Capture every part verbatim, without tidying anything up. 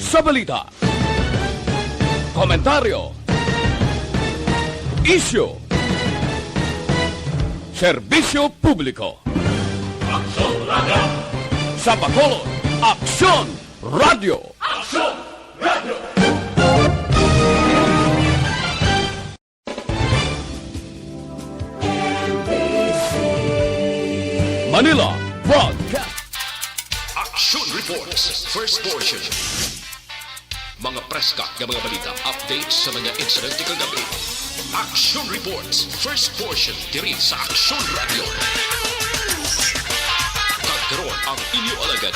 Sa balita, komentaryo, isyu, serbisyo publiko. Aksyon Radio. Sa Bacolod, Aksyon Radio. Aksyon Radio. Manila Broadcast. Action Reports, first portion. Mga preska nga mga balita, updates sa mga insidente kagabi. Action Reports, first portion, diri sa Action Radio. Kag karon ang inyo alagad.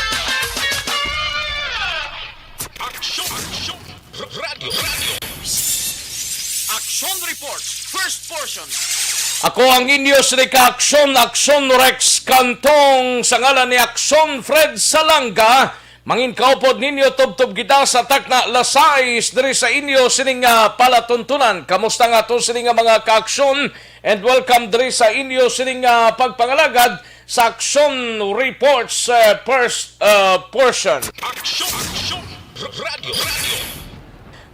Action, Action Radio, Radio. Action Reports, first portion. Ako ang inyo sini ka Aksyon, Aksyon Rex Cantong, sa ngalan ni Aksyon Fred Salanga. Mangin kaupod ninyo, tubtob kita sa takna alas sais diri sa inyo sining nga palatuntunan. Kamusta nga ato sining nga mga kaaksyon? And welcome diri sa inyo sining nga pagpangalagad sa Aksyon Reports, uh, first, uh, portion. Action, Action Radio, Radio.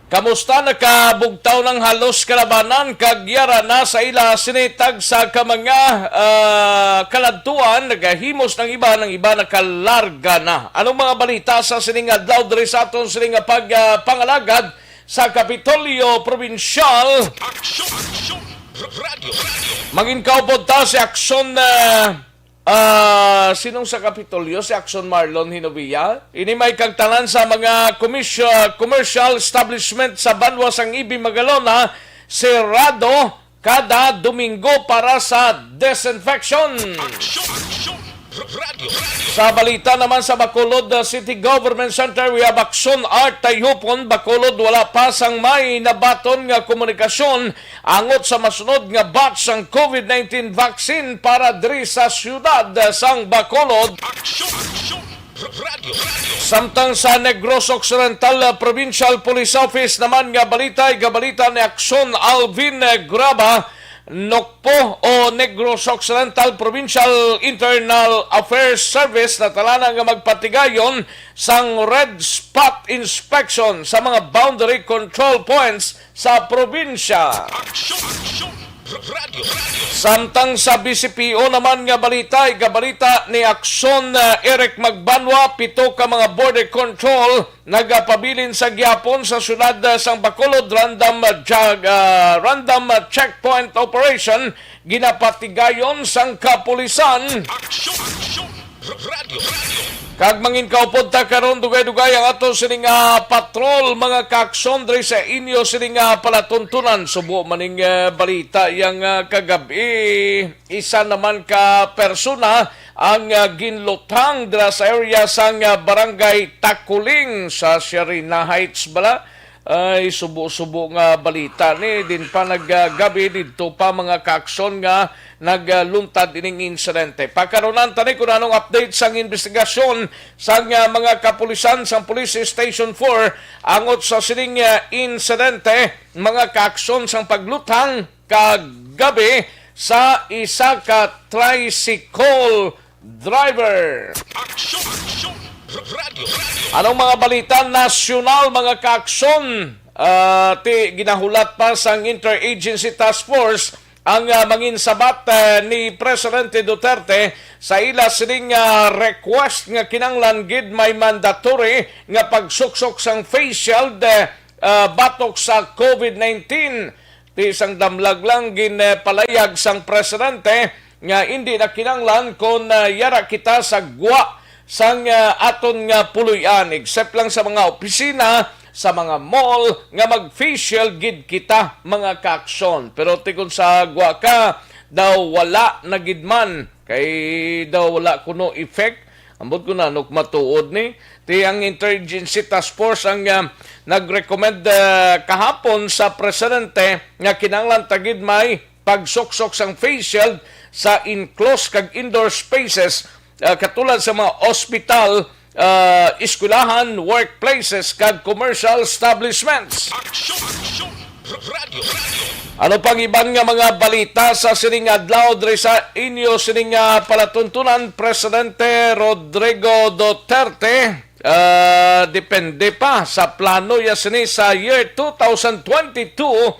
Kamusta? Nakabugtaw ng halos kalabanan kag yara na sa ila sini tagsa ka mga, ah, kaladtuan, nagahimos ng iba, ng iba nakalarga na. Anong mga balita sa sining adlaw diri sa aton sining nga pag, ah, pangalagad sa Kapitolyo Probinsyal? Action, Action Radio, Radio. Mangin kaupod ta si Aksyon, ah, Ah, sinong sa Kapitolyo? Si Aksyon Marlon Hinovia. Ini may kagtanan sa mga commercial, commercial establishment sa banwa sang Ibi Magalona, serado kada Domingo para sa disinfection. Action, Action Radio. Sa balita naman sa Bacolod, uh, City Government Center, we have Aksyon Art Tayupon, Bacolod, wala pa sang may nabaton nga komunikasyon angot sa masunod nga batch sang COVID nineteen vaccine para diri sa siyudad sang Bacolod. Aksyon, Aksyon, Radio, Radio. Samtang sa Negros Occidental, uh, Provincial Police Office naman nga balita, igabalita ni Aksyon Alvin, uh, Graba, Nokpo o Negros Occidental Provincial Internal Affairs Service natalana nga magpatigayon sang Red Spot Inspection sa mga boundary control points sa probinsya. Aksyon, Aksyon, Radio, Radio. Samtang sa B C P O naman nga balita, igabalita ni Aksyon, uh, Eric Magbanwa, pito ka mga border control nagapabilin sa gihapon sa siyudad, uh, sang Bacolod, random, uh, jag-, uh, random, uh, checkpoint operation ginapatigayon sang kapulisan. Aksyon, Aksyon, Radio, Radio. Kag mangin kaupod ta karon, dugay-dugay ang ato sining, ah, patrol, mga kaaksyon, diri sa inyo sining, ah, palatuntunan. Subo maning, ah, balita yang, ah, kagabi, isa naman ka persona ang, ah, ginluthang dira sa area sang, ah, Barangay Takuling sa Sherina Heights bala. Ay, subo-subo nga balita ni. Din pa naggabi didto pa mga kaaksyon nga nagluntad ining insidente. Pakarunan tani kung anong update sang investigasyon sang, ah, mga kapulisan sang Police Station four angot sa sining, ah, insidente, mga kaaksyon sang pagluthang kagabi sa isa ka tricycle driver. Aksyon, Aksyon, Radio, Radio. Anong mga balita nasyonal, mga kaaksyon? Ah, ti, ginahulat pa sang Interagency Task Force ang, ah, mangin sabat, ah, ni Presidente Duterte sa ila sining, ah, request nga kinanglan gid may mandatory nga pagsuksok sang face shield, ah, batok sa COVID nineteen. Ti sang damlag lang ginpalayag sang presidente nga indi na kinanglan kon, ah, yara kita sa gwa sang, ah, aton nga puloy-an, except lang sa mga opisina, sa mga mall nga mag-face shield gid kita, mga kaaksyon. Pero ti kon sa gwa ka, daw wala na gid man, kay daw wala kuno effect. Ambot ko na, nuk matuod ni. Ti ang Interagency Task Force ang, ah, nag-recommend, ah, kahapon sa presidente nga kinahanglan ta gid may pagsuksok sang face shield sa enclosed kag indoor spaces, ah, katulad sa mga ospital, ah, eskwelahan, workplaces, kag commercial establishments. Aksyon! Aksyon! Radyo! Radyo! Ano pang iban nga mga balita sa sining adlaw diri sa inyo sining, ah, palatuntunan? Presidente Rodrigo Duterte Ah, depende pa sa plano ya sini sa year two thousand twenty-two,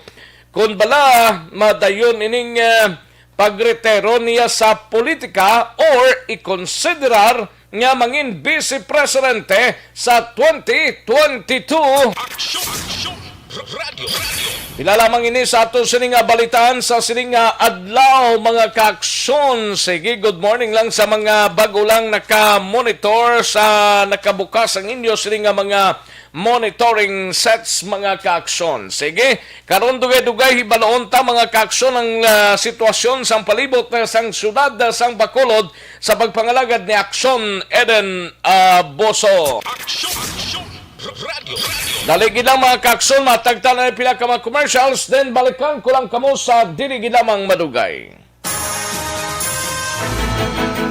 kun bala madayon ining, ah, pagretiro niya sa politika or ikonsiderar nga mangin vice presidente sa twenty twenty-two. Aksyon! Aksyon! Radyo! Radyo! Pila lamang ini sa ato sini nga balitaan sa sini nga adlaw, mga kaaksyon. Sige, good morning lang sa mga bago lang naka-monitor sa, nakabukas ang inyo sini nga mga monitoring sets, mga kaaksyon. Sige, karon dugay-dugay hibaluon ta, mga kaaksyon, ang, ah, sitwasyon sang palibot, ah, sang syudad, ah, sang Bacolod sa pagpangalagad ni Aksyon Eden, ah, Boso. Aksyon! Aksyon! Radyo! Radyo! Dali gid lang, mga kaaksyon, matagta na pila ka mga commercials, then balikan ko lang kamo sa dili gid lamang madugay.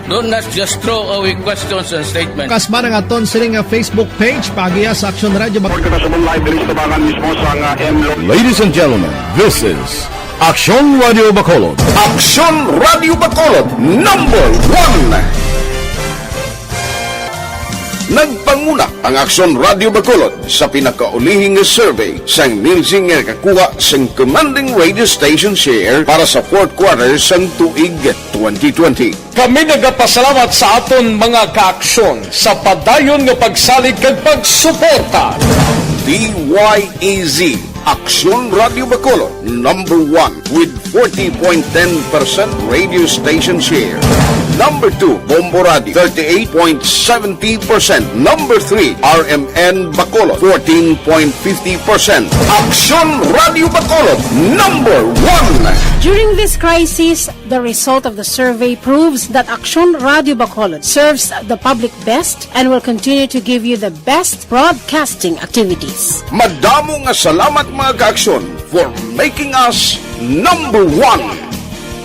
Do not just throw away questions and statements. Kasman ang aton sini nga Facebook page, paagiha sa Aksyon Radyo Bacolod. Kita sa live diri sa tabangan mismo sa nga M Lo- Ladies and gentlemen, this is Aksyon Radyo Bacolod. Aksyon Radyo Bacolod, number one. Nagpanguna ang Aksyon Radyo Bacolod sa pinakaulihing nga survey sang Nielsen nga nakakuha sang commanding radio station share para sa fourth quarter sang tuig twenty twenty. Kami nagapasalamat sa aton mga kaaksyon sa padayon nga pagsalig kag pagsuporta. D Y E Z, Aksyon Radyo Bacolod, number one with forty point ten percent radio station share. Number two, Bombo Radio, thirty-eight point seventy percent. Number three, R M N Bacolod, fourteen point fifty percent. Aksyon Radyo Bacolod, number one. During this crisis, the result of the survey proves that Aksyon Radyo Bacolod serves the public best and will continue to give you the best broadcasting activities. Madamo nga salamat, mga kaaksyon, for making us number one.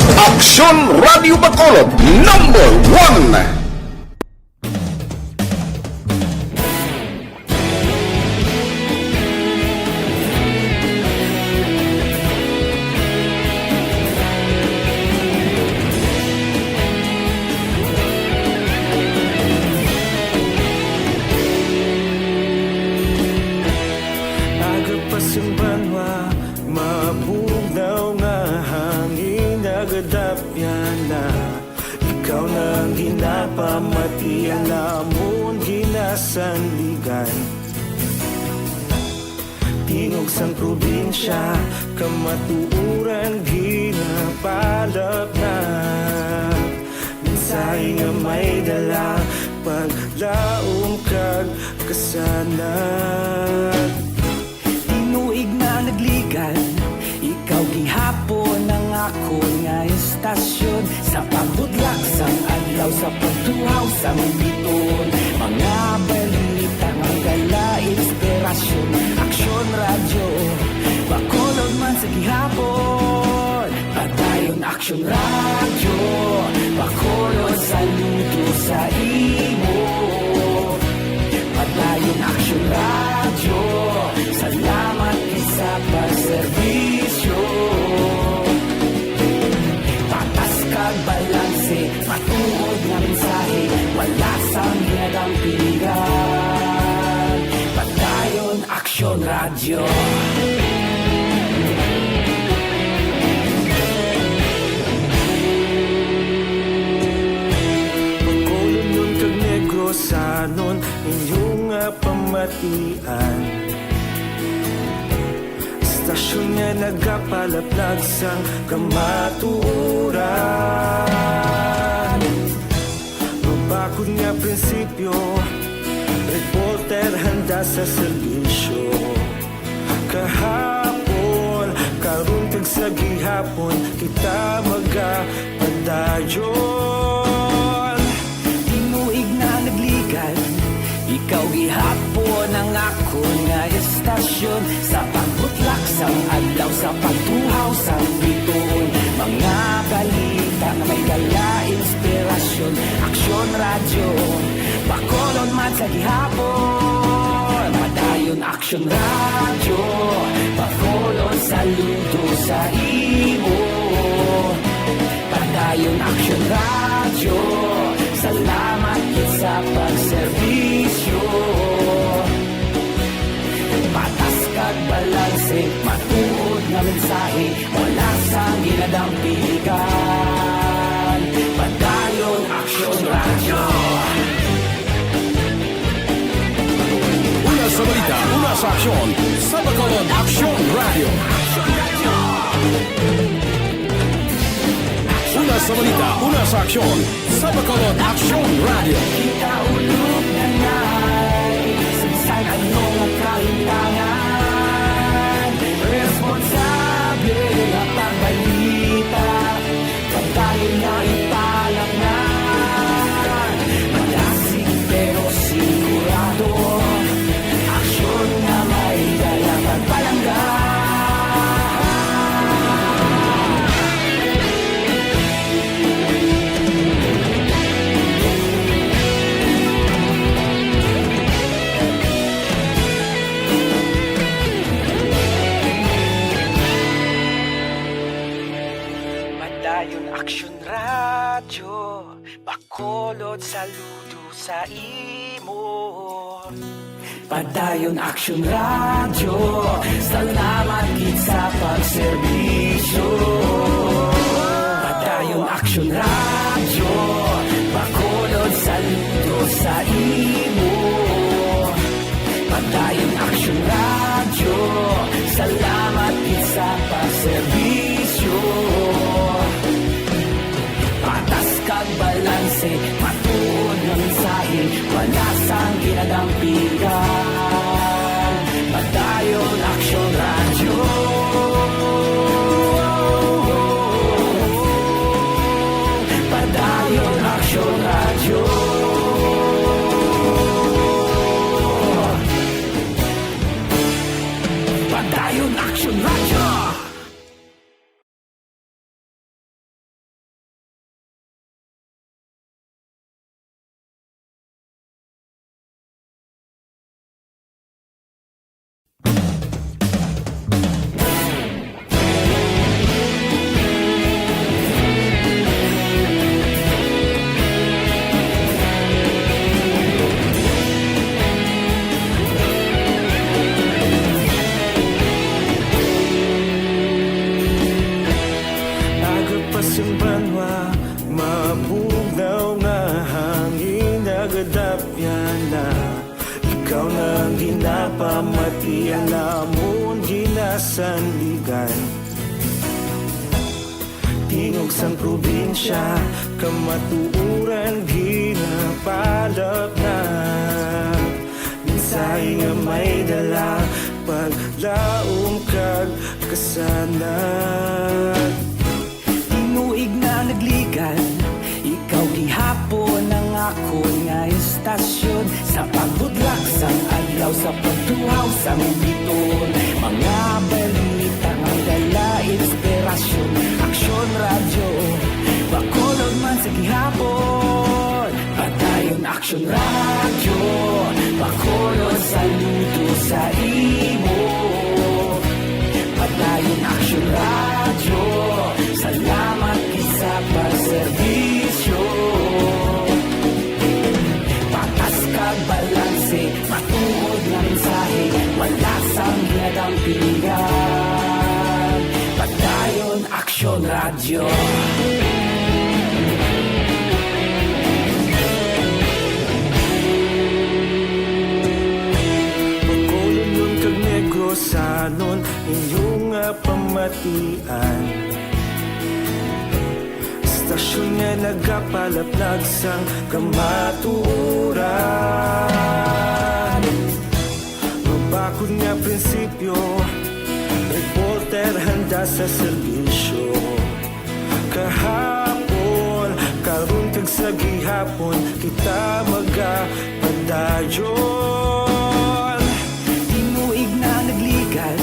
Aksyon Radyo Bacolod, number one. Aga pa sing banwa, mabugnaw nga hangin, nagadapyan na. Ikaw na ang ginapamatian, amon ginasandigan. Tingog sang probinsya, kamatuoran ginapalapnat. Mensahe nga may dala, paglaom kag kasanag. Tinuig na nagligan, ikaw gihapon ang akon nga estasyon. Sa pagbutlak sang adlaw, sa pagtuhaw sang bituon, mga balita nga dala inspirasyon. Aksyon Radyo Bacolod man sa gihapon, padayon Aksyon Radyo Bacolod, saludo sa imo. Padayon Aksyon Radyo, salamat gid sa pagserbisyo. Patas kag balanse, matuod nga mensahe, wala sang ginadampigan. Padayon Aksyon Radyo. Bacolodnon kag Negrosanon, inyo nga pamatian. Estasyon nga nagapalaplag sang kamatuoran. Mabakod nga prinsipyo, reporter handa sa serbisyo. Kahapon, karon kag sa gihapon, kita magapadayon. Tinuig na nagligan, ikaw gihapon ang akon nga estasyon. Sa pagbutlak sang adlaw, sa pagtuhaw sang bituon, mga balita nga may dala inspirasyon. Aksyon Radyo Bacolod man sa gihapon, padayon Aksyon Radyo Bacolod, saludo sa imo. Padayon Aksyon Radyo, salamat gid sa pagserbisyo. Aksyon sa Bacolod Aksyon Radio. Una sa balita, una sa aksyon sa Bacolod Aksyon Radio. Kita ulog na nai, saysay ano nga kalimtangan. Responsable nga pagbalita, padayon nga ipalangnan. Malasig pero sigurado, aksyon nga may dala pagpalangga. Padayon Aksyon Radyo, Bacolod, saludo sa imo. Padayon Aksyon Radyo, salamat gid sa pagserbisyo. Padayon Aksyon Radyo, Bacolod, saludo sa imo. Padayon Aksyon Radyo, salamat gid sa pagserbisyo. Patas kag balanse, matuod nga mensahe, wala sang ginadampigan. Padayon Aksyon Radyo. Padayon Aksyon Radyo. Padayon Aksyon Radyo. Nagapasimbanwa, mabugnaw nga hangin, nagadapyana. Ikaw na ang ginapamati, ang amon ginasandigan. Tingog sang probinsya, kamatuoran ginapalapnag. Mensahe nga may dala, paglaom kag kasanag. Tinuig na nagligad, ikaw gihapon ang akon nga istasyon. Sa pagbudlak sang adlaw, sa pagtuhaw sang bituon, mga balita nga dala inspirasyon. Aksyon Radyo, Bacolod man sa gihapon. Padayon Aksyon Radyo, Bacolod, saludo sa imo. Padayon Aksyon Radyo, salamat gid sa pagserbisyo. Patas kag balanse, matuod nga mensahe, wala sang ginadampigan. Padayon Aksyon Radyo. Bacolodnon kag Negrosanon, inyo nga pamatian. Istasyon nga nagapalaplag sang kamatuoran. Mabakod nga prinsipyo, reporter handa sa serbisyo. Kahapon, karon kag sa gihapon, kita magapadayon. Tinuig na nagligad,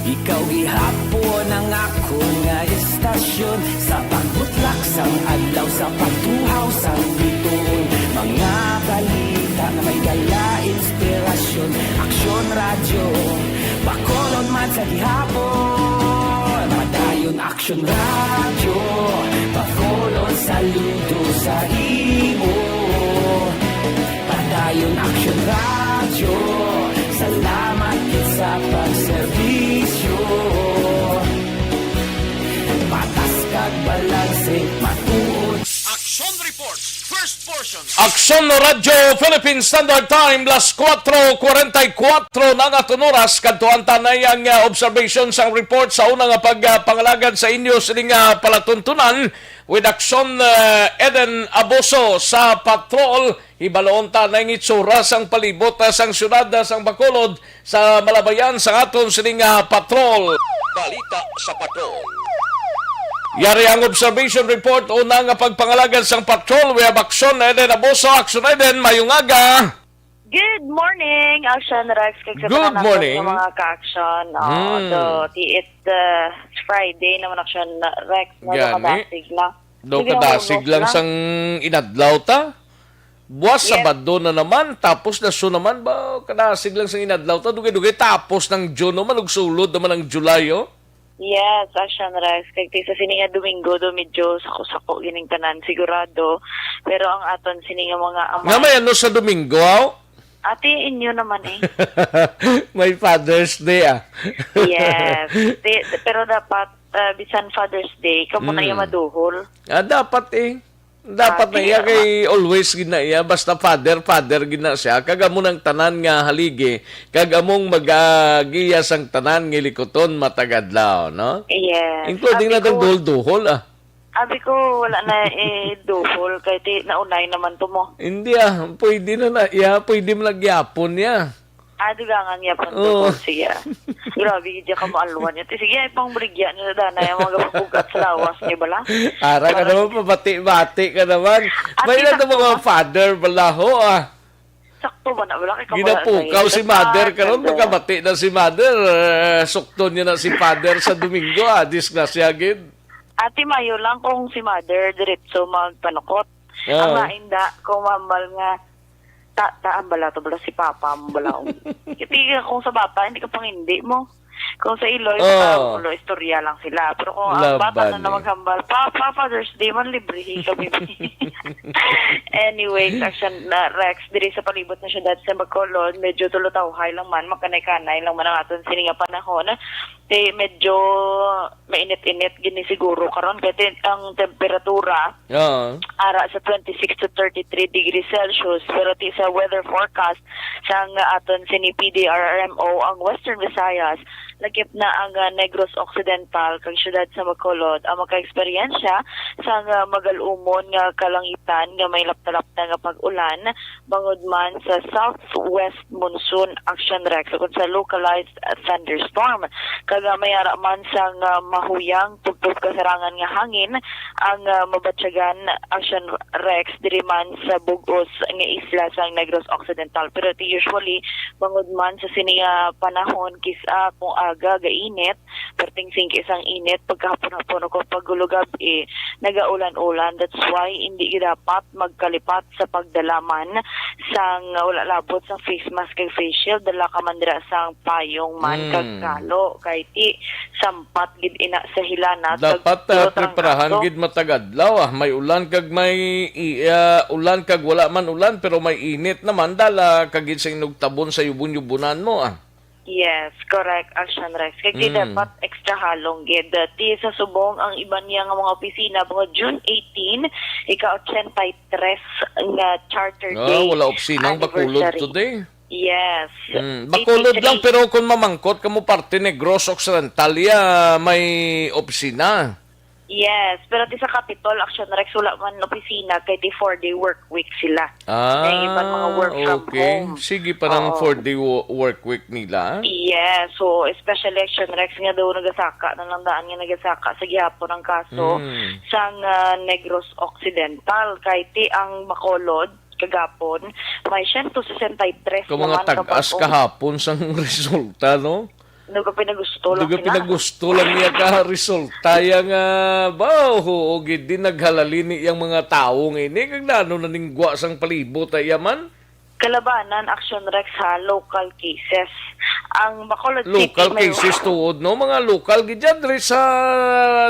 ikaw gihapon ang akon nga istasyon. Sa pagbutlak sang adlaw, sa pagtuhaw sang bituon, mga balita nga may dala inspirasyon. Aksyon Radyo, Bacolod man sa gihapon. Padayon Aksyon Radyo, Bacolod, saludo sa imo. Padayon Aksyon Radyo, salamat gid sa pagserbisyo. Patas kag balanse, matuod. Action Report, first portion. Aksyon Radyo Philippine Standard Time, las kuwatro kuwarenta y kuwatro na nga aton oras. Kadtuan ta na ang, ah, observation sang report sa una nga pagpangalagad sa inyo sining, ah, palatuntunan with Aksyon, ah, Eden Abuso sa patrol. Hibaloon ta na ang itsura sang palibot, ah, sang siyudad, ah, sang Bacolod. Sa malabayan sa aton sining nga patrol. Balita sa patrol. Yari ang observation report, una nga pagpangalagad sang patrol, we have Aksyon Eden Abuso. Aksyon Eden, mayong aga. Good morning, Aksyon Rex, kag sa Good tanan naton morning. nga mga ka-aksyon. Oh, Hmm. so, ti-, it, uh, it's Friday naman, Aksyon Rex, no? Gani. Kadasig na. Daw Sige, kadasig nahulog lang na. sang inadlaw ta. Buwas Yes. Sabado na naman, tapos na so naman ba, kadasig lang sang inadlaw ta, dugay-dugay tapos ng June naman, ug sulod naman ang July, oh. Yes, Aksyon Rex. Kag ti sa sini nga Domingo, do medyo sako-sako gining tanan, sigurado. Pero ang aton sini nga mga ama Nga may ano sa Domingo, aw? Ate, inyo naman eh. May Father's Day, ah. Yes. Ti-, pero dapat, ah, bisan Father's Day, kamo na Mm. yung maduhol. Ah, dapat eh. Dapat Ah, na di iya naman. kay always gid na iya, basta father, father gid na siya. Kag amo nang tanan nga haligi, kag among mag-agiya sang tanan nga likuton matag adlaw, no? Yes. Including Abi na dang ko, duhol-duhol, ah. Abi ko, wala na eh, duhol, kay ti, naunay naman to mo. Hindi, ah, pwede na na, iya, pwede man nagyapon niya. Ah, dugangan niya pa Oo. to, sige, ah. Grabe, hindi ka maalwan niya. Ti, sige, ay, pang baligya niya na dana, yung mga kapugat sa lawas niya, bala? Ara ka Para naman, pabati-bati ka naman. Ate, May na sakto mga ba? father, balaho, ah. Sakto ba na? Wala kay kamala Ginapukaw sa si mother Sakto karon, na. magkabati na si mother. Eh, sukton niya na si father sa Domingo, ah. Disgrasya, gid. Ate, mayo lang kung si mother diretso magpanukot. Oo. Ang lain da, kung mambal nga, ta, ta, ang bala to, bala si papa mo, bala. Kaya kung sa bata, hindi ka pang hindi mo. Kung sa Iloy, Oo. baka ulo, istorya lang sila. Pero kung ang bata Laban na, na eh. maghambal, "Papa, Father's Day man, librihi kami." Anyway, Aksyon na Rex, diri sa palibot na siyudad sa Bacolod, medyo tulutawhay lang man, makanay-kanay lang man ang aton sini nga panahon. Ti medyo mainit-init gini siguro karon, kay ti-, ang temperatura Oo. ara sa twenty-six to thirty-three degrees Celsius, pero ti sa weather forecast sang aton sini P D R R M O, ang Western Visayas, lakip na ang, ah, Negros Occidental kag siyudad sa Bacolod ang makaeksperyensya sang, ah, magal-umon nga kalangitan nga may lapta-lapta nga pag-ulan, bangod man sa southwest monsoon, Aksyon Rex, ukon sa localized, ah, thunderstorm. Kag, ah, may ara man sang, ah, mahuyang tubtob kasarangan nga hangin ang, ah, mabatyagan, Aksyon Rex, diri man sa bug-os nga isla sang Negros Occidental. Pero ti usually, bangod man sa sini nga panahon, kis-a kung aga gainit, perting singkis ang init, pagkahapon-hapon o pag gab-i, nagaulan-ulan. That's why hindi dapat magkalipat sa pagdala man sang wala labot sang face mask kag face shield. Dala ka man dira sang payong man kag Mm. kalo, kay ti sampat gid ina sa hilanat kag Dapat, ah, puro preparahan trangkaso. gid matag adlaw, ah. May ulan kag may i-, ah, ulan kag wala man ulan, pero may init naman, dala ka gid sa inugtabon sa yubon-yubunan mo, ah. Yes, correct, Action Rex. Kay ti Mm. dapat extra halong gid. Ti sa subong ang iban niya nga mga opisina, mga June eighteen, ika-ochenta y tres nga Charter Ah, Day wala opisina ang Bacolod anniversary. today. Yes. Mm, Bacolod lang, eighty-three. Pero kung mamangkot kamo parte Negros Occidental, ya, may opisina. Yes, pero ti sa Capitol, Action Rex, wala man opisina kay ti four-day work week sila. Ah, May iban mga work from okay. home. Sige pa nang Oo. four-day wo-, work week nila. Yes, so especially Action Rex nga daw nagasaka na lang daan nga nagasaka sa gihapon ang kaso Mm. sang, ah, Negros Occidental. Kay ti ang Bacolod kagapon may siyento sesenta y tres Kung mga naman ka tag-as bag-o. kahapon sang resulta, no? Duga pinagusto lang Duga sila. pinagusto lang niya ka resulta ya nga, ba, oo, gid, di naghalalini yang mga tawo nga ini, kag nano naningwa sang palibot, ay yaman? Kalabanan, Action Rex, ha, local cases. Ang Bacolod City Local may cases tuod, no? Mga local gid dyan, diri sa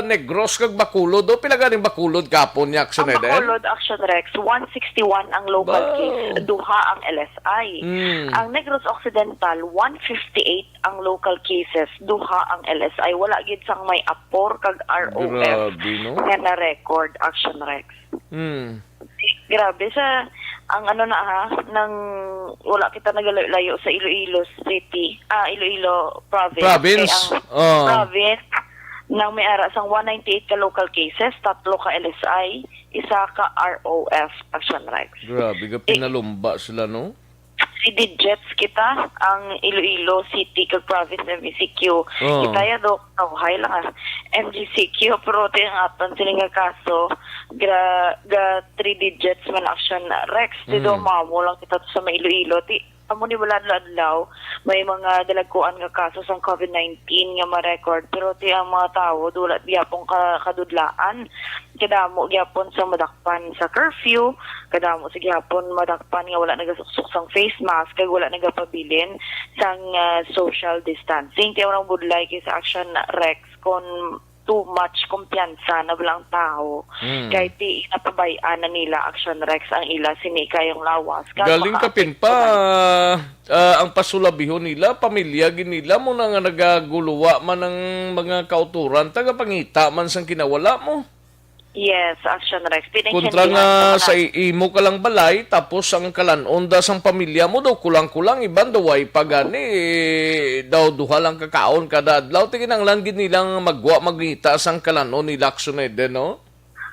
Negros kag Bacolod, o pila ganing Bacolod kapon ni Action Ang Eden? Bacolod, Action Rex, one sixty-one ang local Wow. case, duha ang L S I. Mm. Ang Negros Occidental, one fifty-eight ang local cases, duha ang L S I. Wala gid sang may apor kag R O F Grabe, no? nga na-record, Action Rex. Hmm. Grabe sa, Ang ano na ha, nang wala kita nagalayo-layo sa Iloilo City, ah, Iloilo Province. Province? Kay ang Oh. province, nang may ara sang one ninety-eight ka local cases, tatlo ka L S I, isa ka R O F, Action Rex. Grabe, ga Eh, pinalumba sila, no? Three digits kita, ang Iloilo City kag province M E C Q. Oh. Kita ya, Doc, nauhay lang, ah. M G C Q, pero ti ang aton sini nga kaso, gra-, ga three digits man, Action Rex. Ti do, Mm. mamo lang kita sa may Iloilo. Ti, amo ni wala adlaw, may mga dalagkuan nga kaso sang COVID nineteen nga ma-record, pero ti ang mga tawo, wala gyapon ka-, kadudlaan. Kadamo gyapon sa madakpan sa curfew, kadamo sa gihapon madakpan nga wala nagasuksok sang face mask kag wala nagapabilin sang, ah, social distancing. Kaya walang budlay kay sa Action Rex kon too much kumpiyansa na walang tawo. Mm. Kay ti napabay-an na nila, Action Rex, ang ila sini kayong lawas. Kag Galing makaapekto kapin pa, man. ah, ang pasulabihon nila, pamilya gid nila, mo na nga nagaguluwa man ang mga kauturan, tagapangita man sang kinawala mo. Yes, Action Rex. Kontra nga sa i-, imo ka lang balay, tapos ang kalan-on da sang pamilya mo daw kulang-kulang, iban daw way pa gani, eh, daw duha lang kakaon kada adlaw. Ti kinahanglan gid nilang magwa magita sang kalan-on nila, Action Eden, no?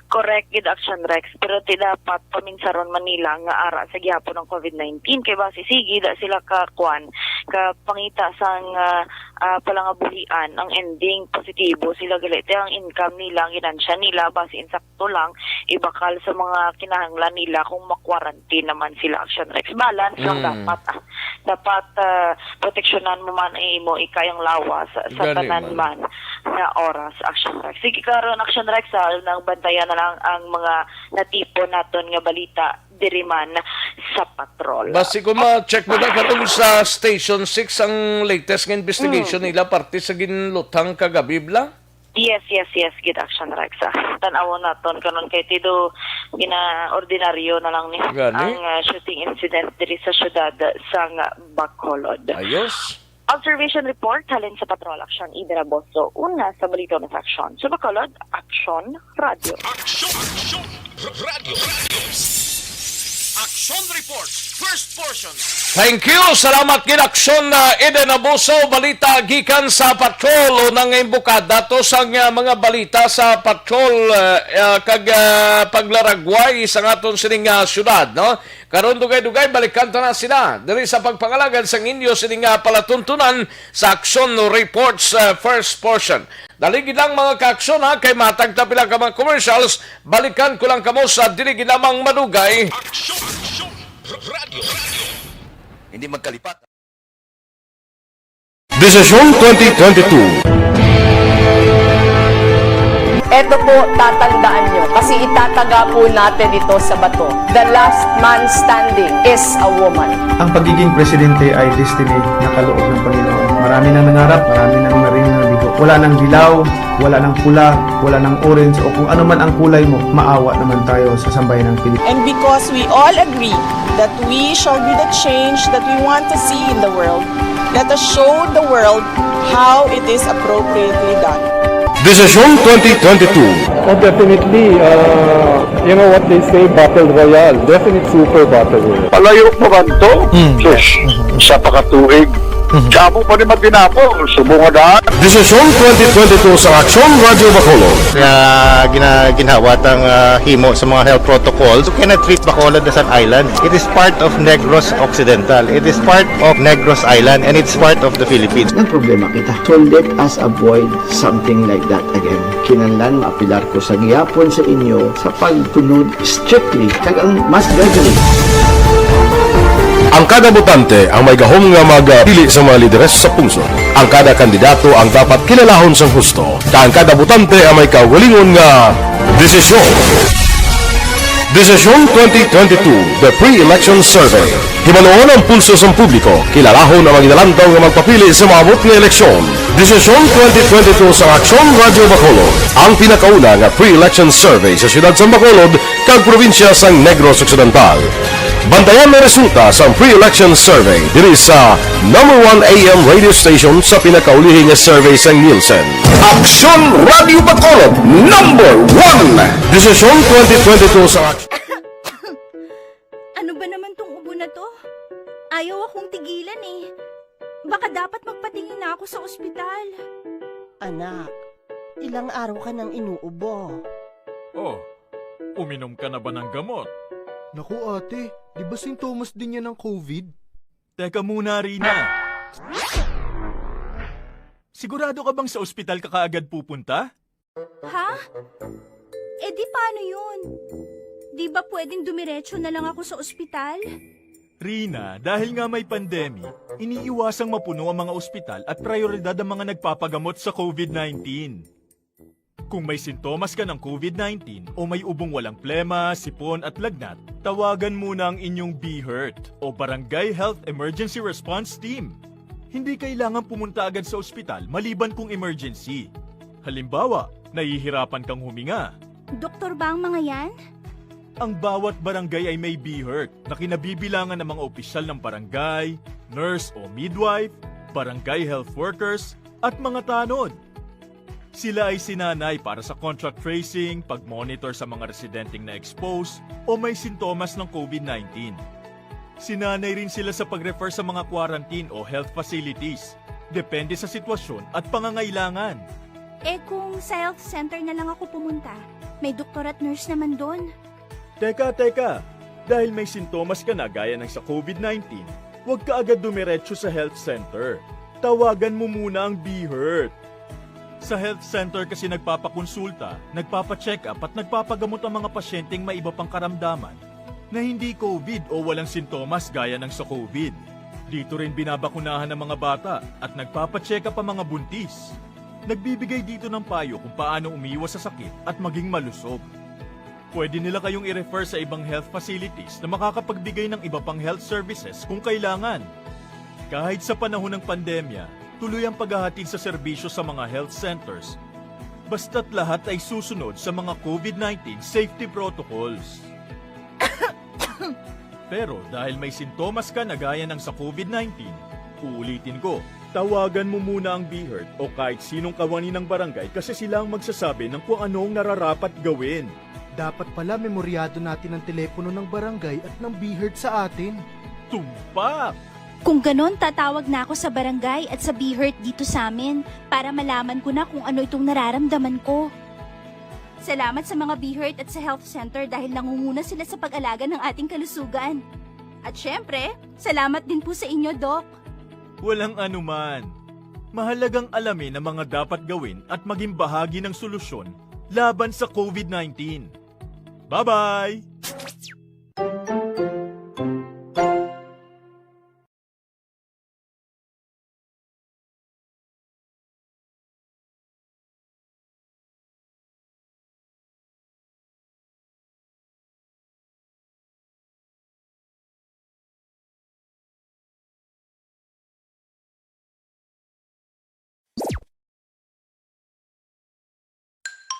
Correct gid, Action Rex. Pero ti dapat paminsaron man nila nga ara sa gihapon ang COVID nineteen. Kay basi sige da sila ka, kwan, ka pangita sang, ah, ah, palangabuhian, ang ending positibo sila gali. Ti ang income nila, ang ginansya nila, basi insakto lang, ibakal sa mga kinahanglan nila kung ma-quarantine naman sila, Action Rex. Balance lang Mm. dapat, ah. Dapat, ah, proteksyonan mo man ang imo ikayang lawas sa Gani tanan man. man nga oras, Action Rex. Sige, karon, Action Rex, ah, nang bantayan na lang ang mga natipon naton nga balita diri man sa patrol. Basi ko ma-check mo na karon sa Station six ang latest nga investigation Mm. nila parte sa ginluthang kagabi, bla? Yes, yes, yes, gid, Action Rex, ah. Tan-awon naton karon kay ti do ginaordinaryo na lang ni Gani? ang, ah, shooting incident diri sa siyudad sang Bacolod. Ayos. Observation report halin sa Patrol Action, Ida Raboso. Una sa balita na sa aksyon. Sa Bacolod, Aksyon Radio. Aksyon! Aksyon! R-, Radio! Radio! Aksyon Report, first portion. Thank you. Salamat gid, Aksyon, ah, Eden Abuso. Balita gikan sa Patrol. Unang imbukada to sa nga mga balita sa Patrol, ah, ah, kag, ah, paglaragway sa aton sining, ah, syudad, no? Karon, dugay-dugay, balikan ta na sila diri sa pagpangalagad sang inyo sini nga palatuntunan sa Aksyon Reports, uh, first portion. Dali gid lang, mga ka-aksyon, ha, kay matag ta pila ka mga commercials, balikan ko lang kamo sa dili gid lamang madugay. Aksyon! Aksyon! R-, Radyo! Radyo! Hindi magkalipat. Desisyon twenty twenty-two. Eto po, tatandaan nyo, kasi itataga po natin ito sa bato. The last man standing is a woman. Ang pagiging presidente ay destiny na kaloob ng Panginoon. Marami nang nangarap, marami nang narinig na bigo. Wala nang dilaw, wala nang pula, wala nang orange, o kung ano man ang kulay mo, maawa naman tayo sa sambayan ng Pilipinas. And because we all agree that we shall be the change that we want to see in the world, let us show the world how it is appropriately done. Desisyon twenty twenty-two. Oh, definitely. Uh, you know what they say, battle royale. Definite super battle royale. Palayo pa man to? Mm. Sus, Mm-hmm. sa pakatuig. Mm-hmm. Damo pa ni matinapol, subong nga daan. Desisyon twenty twenty-two sa Aksyon Radyo Bacolod. Nga gina-, ginhawa tang, ah, himo sa mga health protocols. You cannot treat Bacolod as an island. It is part of Negros Occidental. It is part of Negros Island, and it's part of the Philippines. Nagproblema kita. So let us avoid something like that again. Kinahanglan maapilar ko sa gihapon sa inyo sa pagsunod strictly kag ang mas gradually. Ang kada botante ang may gahom nga magpili sa mga lideres sa pungsod. Ang kada kandidato ang dapat kilalahon sang husto, kag ang kada botante ang may kaugalingon nga desisyon. Desisyon twenty twenty-two, The Pre-Election Survey. Himaluon ang pulso sang publiko, kilalahon ang mga ginalantaw nga magpapili sa maabot nga eleksyon. Desisyon twenty twenty-two sa Aksyon Radyo Bacolod, ang pinakauna nga pre-election survey sa siyudad sang Bacolod kag probinsya sang Negros Occidental. Bantayan ang resulta sang pre-election survey diri sa number one A M radio station sa pinakaulihi nga survey sang Nielsen. Aksyon Radyo Bacolod, number one. Desisyon twenty twenty-two sa Aksyon. Ano ba Ayaw akong tigilan eh. Baka dapat magpatingin na ako sa ospital. Anak, ilang araw ka nang inuubo. Oh, uminom ka na ba ng gamot? Naku ate, di ba sintomas din yan ng COVID? Teka muna, Rina. Sigurado ka bang sa ospital ka kaagad pupunta? Ha? Eh di paano yun? Di ba pwedeng dumiretso na lang ako sa ospital? Rina, dahil nga may pandemic, iniiwasang mapuno ang mga ospital at prioridad ang mga nagpapagamot sa COVID nineteen. Kung may sintomas ka ng COVID nineteen o may ubong walang plema, sipon at lagnat, tawagan muna ang inyong BHERT o Barangay Health Emergency Response Team. Hindi kailangan pumunta agad sa ospital maliban kung emergency. Halimbawa, nahihirapan kang huminga. Doktor ba ang mga yan? Ang bawat barangay ay may BHERT na kinabibilangan ng mga opisyal ng barangay, nurse o midwife, barangay health workers, at mga tanod. Sila ay sinanay para sa contact tracing, pag-monitor sa mga residenteng na-expose o may sintomas ng COVID nineteen. Sinanay rin sila sa pag-refer sa mga quarantine o health facilities, depende sa sitwasyon at pangangailangan. Eh kung sa health center na lang ako pumunta, may doktor at nurse naman doon. Teka, teka! Dahil may sintomas ka na gaya ng sa COVID nineteen, huwag ka agad dumiretso sa health center. Tawagan mo muna ang BHERT. Sa health center kasi nagpapakonsulta, nagpapacheck-up at nagpapagamot ang mga pasyenteng may iba pang karamdaman na hindi COVID o walang sintomas gaya ng sa COVID. Dito rin binabakunahan ang mga bata at nagpapacheck-up ang mga buntis. Nagbibigay dito ng payo kung paano umiwas sa sakit at maging malusog. Pwede nila kayong i-refer sa ibang health facilities na makakapagbigay ng iba pang health services kung kailangan. Kahit sa panahon ng pandemya, tuloy ang paghahatid sa serbisyo sa mga health centers, basta't lahat ay susunod sa mga COVID nineteen safety protocols. Pero dahil may sintomas ka na gaya ng sa COVID nineteen, uulitin ko, tawagan mo muna ang BHERT o kahit sinong kawani ng barangay kasi sila ang magsasabi ng kung ano ang nararapat gawin. Dapat pala memoryado natin ang telepono ng barangay at ng BHERT sa atin. Tumpak! Kung ganon, tatawag na ako sa barangay at sa BHERT dito sa amin para malaman ko na kung ano itong nararamdaman ko. Salamat sa mga BHERT at sa health center dahil nangunguna sila sa pag-alaga ng ating kalusugan. At syempre, salamat din po sa inyo, Doc. Walang anuman. Mahalagang alamin ang mga dapat gawin at maging bahagi ng solusyon laban sa COVID nineteen. Bye-bye!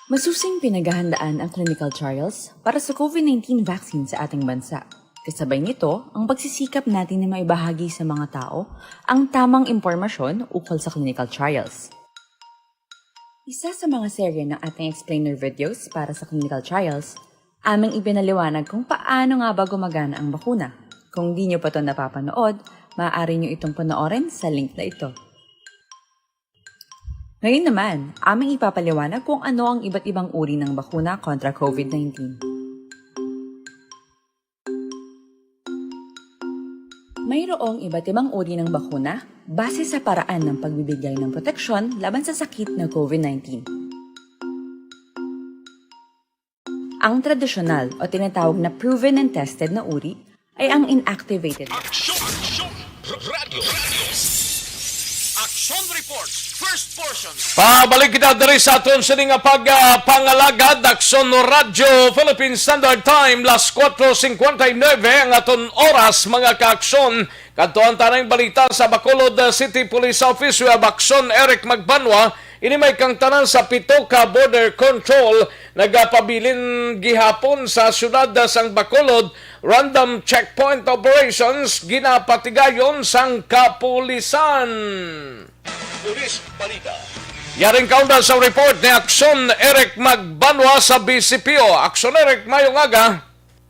Masusing pinaghahandaan ang clinical trials para sa COVID nineteen vaccine sa ating bansa. Kasabay nito, ang pagsisikap natin na maibahagi sa mga tao ang tamang impormasyon ukol sa clinical trials. Isa sa mga serye ng ating explainer videos para sa clinical trials, aming ipinaliwanag kung paano nga ba gumagana ang bakuna. Kung di nyo pa ito napapanood, maaari nyo itong panoorin sa link na ito. Ngayon naman, aming ipapaliwanag kung ano ang iba't ibang uri ng bakuna kontra COVID nineteen. Mayroong iba't ibang uri ng bakuna base sa paraan ng pagbibigay ng proteksyon laban sa sakit na COVID nineteen. Ang tradisyonal o tinatawag na proven and tested na uri ay ang inactivated. Aksyon! Aksyon! Radyo! Radyo! Aksyon Reports, first portion. Pabalik kita diri sa aton sini nga pag ah, pangalagad, Aksyon Radyo Philippine Standard Time, las kuwatro singkwenta y nuebe ang aton oras, mga kaaksyon. Kadto ang tanang balita sa Bacolod City Police Office. We have Aksyon Eric Magbanwa. Ini may kangtanan sa pito ka border control nagapabilin gihapon sa siyudad sang Bacolod. Random checkpoint operations ginapatigayon sang kapulisan. Police Balita. Yaring kaunda sa report ni Aksyon Eric Magbanwa sa B C P O. Aksyon Eric, mayong aga.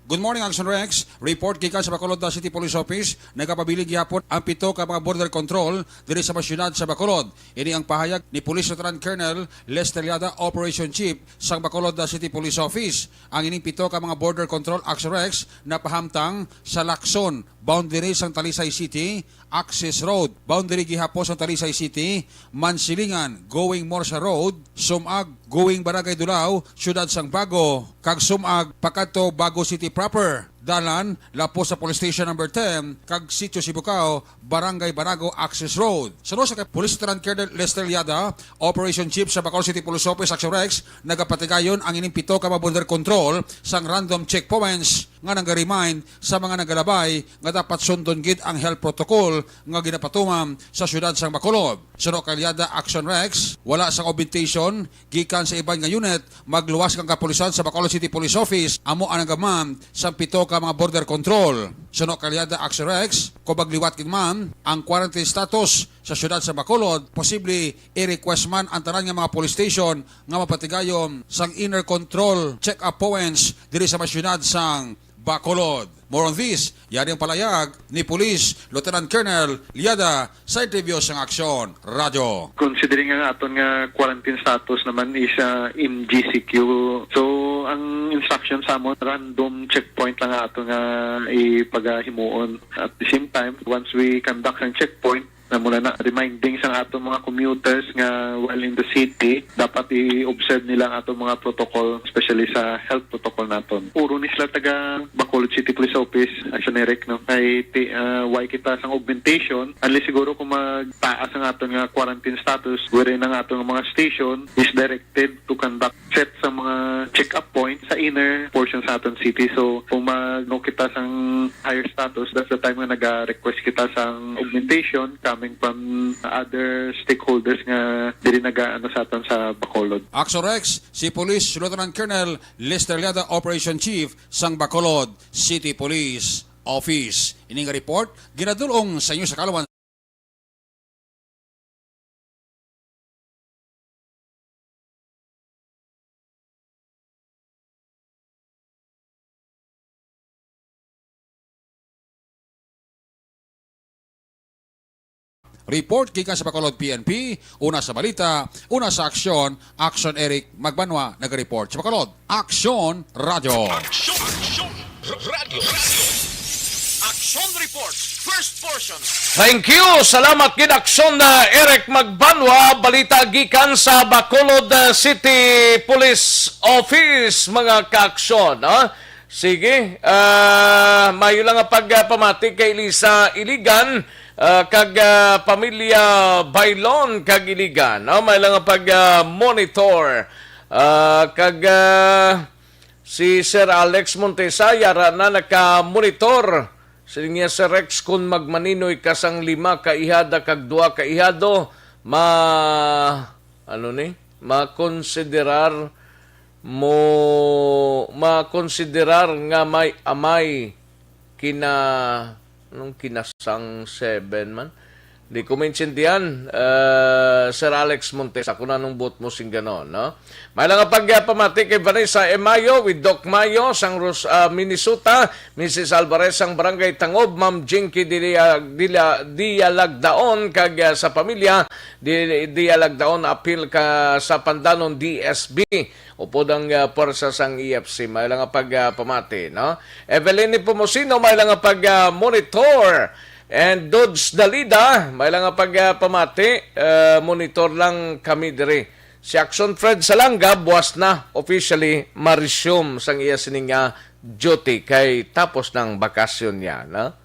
Good morning, Action Rex. Report gikan sa Bacolod City Police Office. Nagapabilin gihapon ang pito ka mga border control diri sa mga syudad sa Bacolod. Ini ang pahayag ni Police Lieutenant Colonel Lester Liada, Operation Chief sang Bacolod City Police Office. Ang ining pito ka mga border control, Action Rex, napahamtang sa Lacson, boundary sang Talisay City, Access Road, boundary gihapon sang Talisay City, Mansilingan, going Morsa Road, Sumag, going Barangay Dulao, Siyudad sang Bago, kag Sumag, pakadto Bago City proper. Dalan, lapos sa Police Station Number ten, kag Sitio Sibucao, Barangay Barago Access Road. Suno sa kay Police Lieutenant Colonel Lester Liada, Operation Chief sa Bacolod City Police Office, Action Rex, nagapatigayon ang ining pito ka mga border control sang random checkpoints nga nag-remind sa mga nagalabay nga dapat sundon gid ang health protocol nga ginapatuman sa siyudad sang Bacolod. Suno kay Liada, Action Rex, wala sang augmentation gikan sa iban nga unit, magluwas ang kapulisan sa Bacolod City Police Office, amo ang nagaman sang pito ka mga border control. Suno kay Liada, Action Rex, kung magliwat gid man ang quarantine status sa siyudad sa Bacolod, posible i-request man ang tanan nga mga police station nga mapatigayon sang inner control check-up points diri sa mga siyudad sang Bacolod. More on this, yari ang palayag ni Police Lieutenant Colonel Liada sa interview sang Aksyon Radyo. Considering ang aton nga quarantine status naman is, ah, M G C Q. So, ang instruction sa amon, random checkpoint lang ang aton nga ipagahimuon. At the same time, once we conduct ang checkpoint, na muna na reminding sa aton mga commuters nga while in the city, dapat i-observe nila ang aton mga protocol, especially sa health protocol naton. Puro ni sila taga Bacolod City Police Office, Action Eric, no? Kay ti-, ah, why kita sang augmentation, unless siguro kung magtaas ang aton nga quarantine status, wherein ang aton nga mga station is directed to conduct set sa mga check-up point sa inner portion sa aton city. So, kung mag-, no kita sang higher status, that's the time nga naga-request kita sang augmentation coming from other stakeholders nga diri naga-, ano, sa aton sa Bacolod. Action Rex, si Police Lieutenant Colonel Lester Liada, Operation Chief sang Bacolod City Police Office. Ini nga report ginadul-ong sa inyo sa kaalaman. Report gikan sa Bacolod P N P, una sa balita, una sa aksyon, Action Eric Magbanwa nag-report sa Bacolod. Aksyon Radyo. Aksyon, Aksyon Radyo, Radyo. Action Report, first portion. Thank you. Salamat gid, Aksyon, uh, Eric Magbanwa. Balita gikan sa Bacolod, uh, City Police Office, mga kaaksyon, ha? Sige, ah, mayo lang nga pagpamati kay Lisa Iligan, ah, kag, ah, pamilya Bailon kag Iligan, no? Mayo lang nga pag, ah, monitor. Ah, kag, ah, si Sir Alex Montesa, yara na naka-monitor. Siling niya, "Sir Rex, kun magmaninoy ka sang lima ka ihada kag dua ka ihado, ma-," ano ni? "Makonsiderar mo, makonsiderar nga may amay kina," anong kinasang seven man? Di ko maintindihan, eh, Sir Alex Montes, ako na nung buot mo sing ganon, no? May lang nga pagpamati kay Vanessa Emayo with Doc Mayo sang Ros-, ah, Minnesota, Missus Alvarez sang Barangay Tangob, Ma'am Jinky Dilia-, Dilia-, Dialagdaon kag, ah, sa pamilya, Di, Dialagdaon, apil ka sa Pandanon D S B. Upod ang, ah, pwersa sang E F C. May lang nga pag, ah, pamati, no? Evelyn Nepomuceno, may lang nga pag, ah, monitor. And Dodge Dalida, may lang nga pag, ah, pamati. Ah, monitor lang kami diri. Si Action Fred Salanga, buwas na, officially ma-resume sang iya sining, ah, duty kay tapos ng bakasyon niya, no?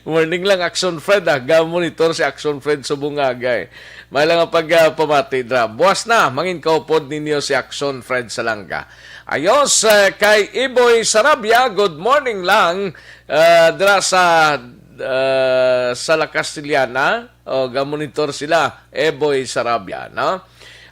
Morning lang, Action Fred, ah. Ga-monitor si Action Fred subong nga aga, eh. May lang nga pag, ah, pamati dra. Buwas na, mangin kaupod ninyo si Action Fred Salanga. Ayos, eh, kay Iboy Sarabia, good morning lang, ah, dra sa, ah, sa La Castellana. O, ga-monitor sila, Iboy Sarabia, no?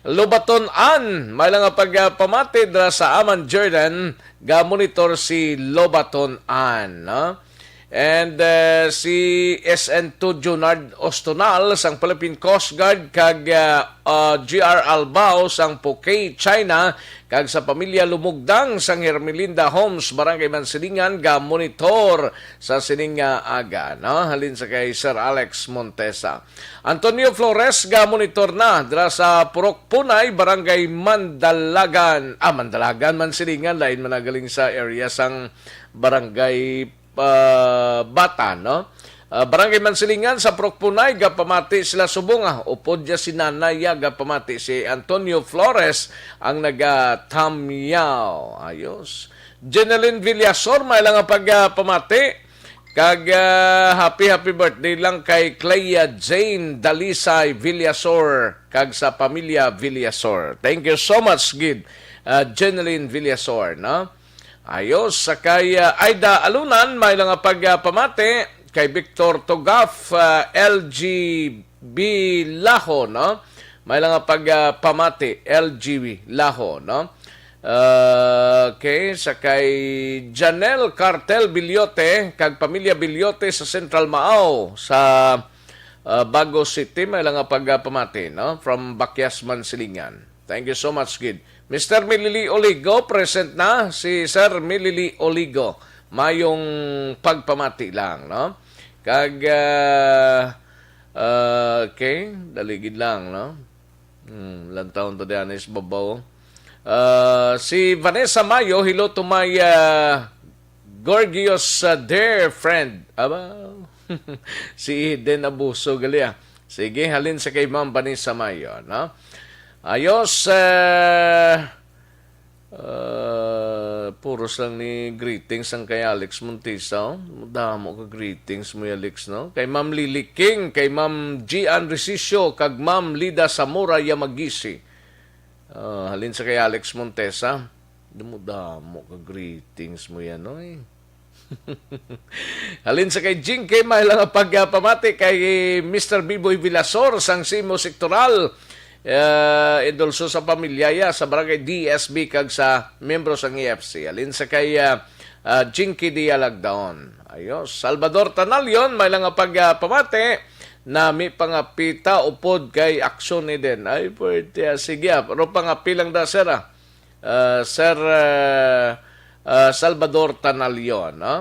Lobaton Ann, may lang nga pag, ah, pamati dra sa Aman Jordan, ga-monitor si Lobaton Ann, no? And uh, si S N two Junard Ostonal sang Philippine Coast Guard kag uh, uh, G R Albao sang Phuket, China, kag sa pamilya Lumugdang sang Hermelinda Homes, Barangay Mansilingan, ga monitor sa sining nga aga, no? Halin sa kay Sir Alex Montesa. Antonio Flores ga monitor na dira sa Purok Punay, Barangay Mandalagan. Ah, Mandalagan, Mansilingan, lain man nagaling sa area sang Barangay ah, Bata, no? Ah, Barangay Mansilingan sa Purok Punay, gapamati sila subong, ah, upod niya si Nanay, ah, gapamati si Antonio Flores ang nagatamyaw. Ayos. Jeneline Villasor, may lang nga pagpamati. Kag ah, happy, happy birthday lang kay Clea Jane Dalisay Villasor kag sa pamilya Villasor. Thank you so much, gid, ah, Jeneline Villasor, no? Ayos, sa kay ah, Aida Alunan, may lang nga pagpamati kay Victor Tugaf, ah, L G B Laho, no? May lang nga pagpamati, L G B Laho, no? Ah, okay, sa kay Janelle Cartel Bilyote kag pamilya Bilyote sa Central Maao sa ah, Bago City, may lang nga pagpamati, no? From Bakyas, Mansilingan. Thank you so much, gid. Mister Milili Oligo, present na si Sir Milili Oligo. Mayong pagpamati lang, no? Kag, ah, ah, okay, daligid lang, no? Hmm, lantawon to diyan is babaw. Ah, si Vanessa Mayo, hello to my ah, Gorgios, ah, dear friend. Aba, si Eden Abuso gali, ah. Sige, halin sa kay Ma'am Vanessa Mayo, no? Ayos, ah, ah, puros lang ni greetings ang kay Alex Montesa, oh. Damo ka greetings mo, Alex, no? Kay Ma'am Lily King, kay Ma'am Gian Resicio, kag Ma'am Lida Zamora Yamagisi. Ah, halin sa kay Alex Montesa. Damo-damo ka greetings mo yan, oy. Halin sa kay Jinky, may lang nga pagpamati kay Mister Biboy Villasor sang Simo Sektoral. Ah, idulso sa pamilya ya sa Barangay D S B kag sa miyembro sang E F C. Halin sa kay ah, ah, Jinky Dialagdaon. Ayos. Salvador Tanalion, may lang nga pagpamati. Nami pangapita upod kay aksyon ni din. Ay, pwede. Ah, sige, ah. Pero pangapi lang da, sir, ah. Ah, Sir ah, ah, Salvador Tanalion, no?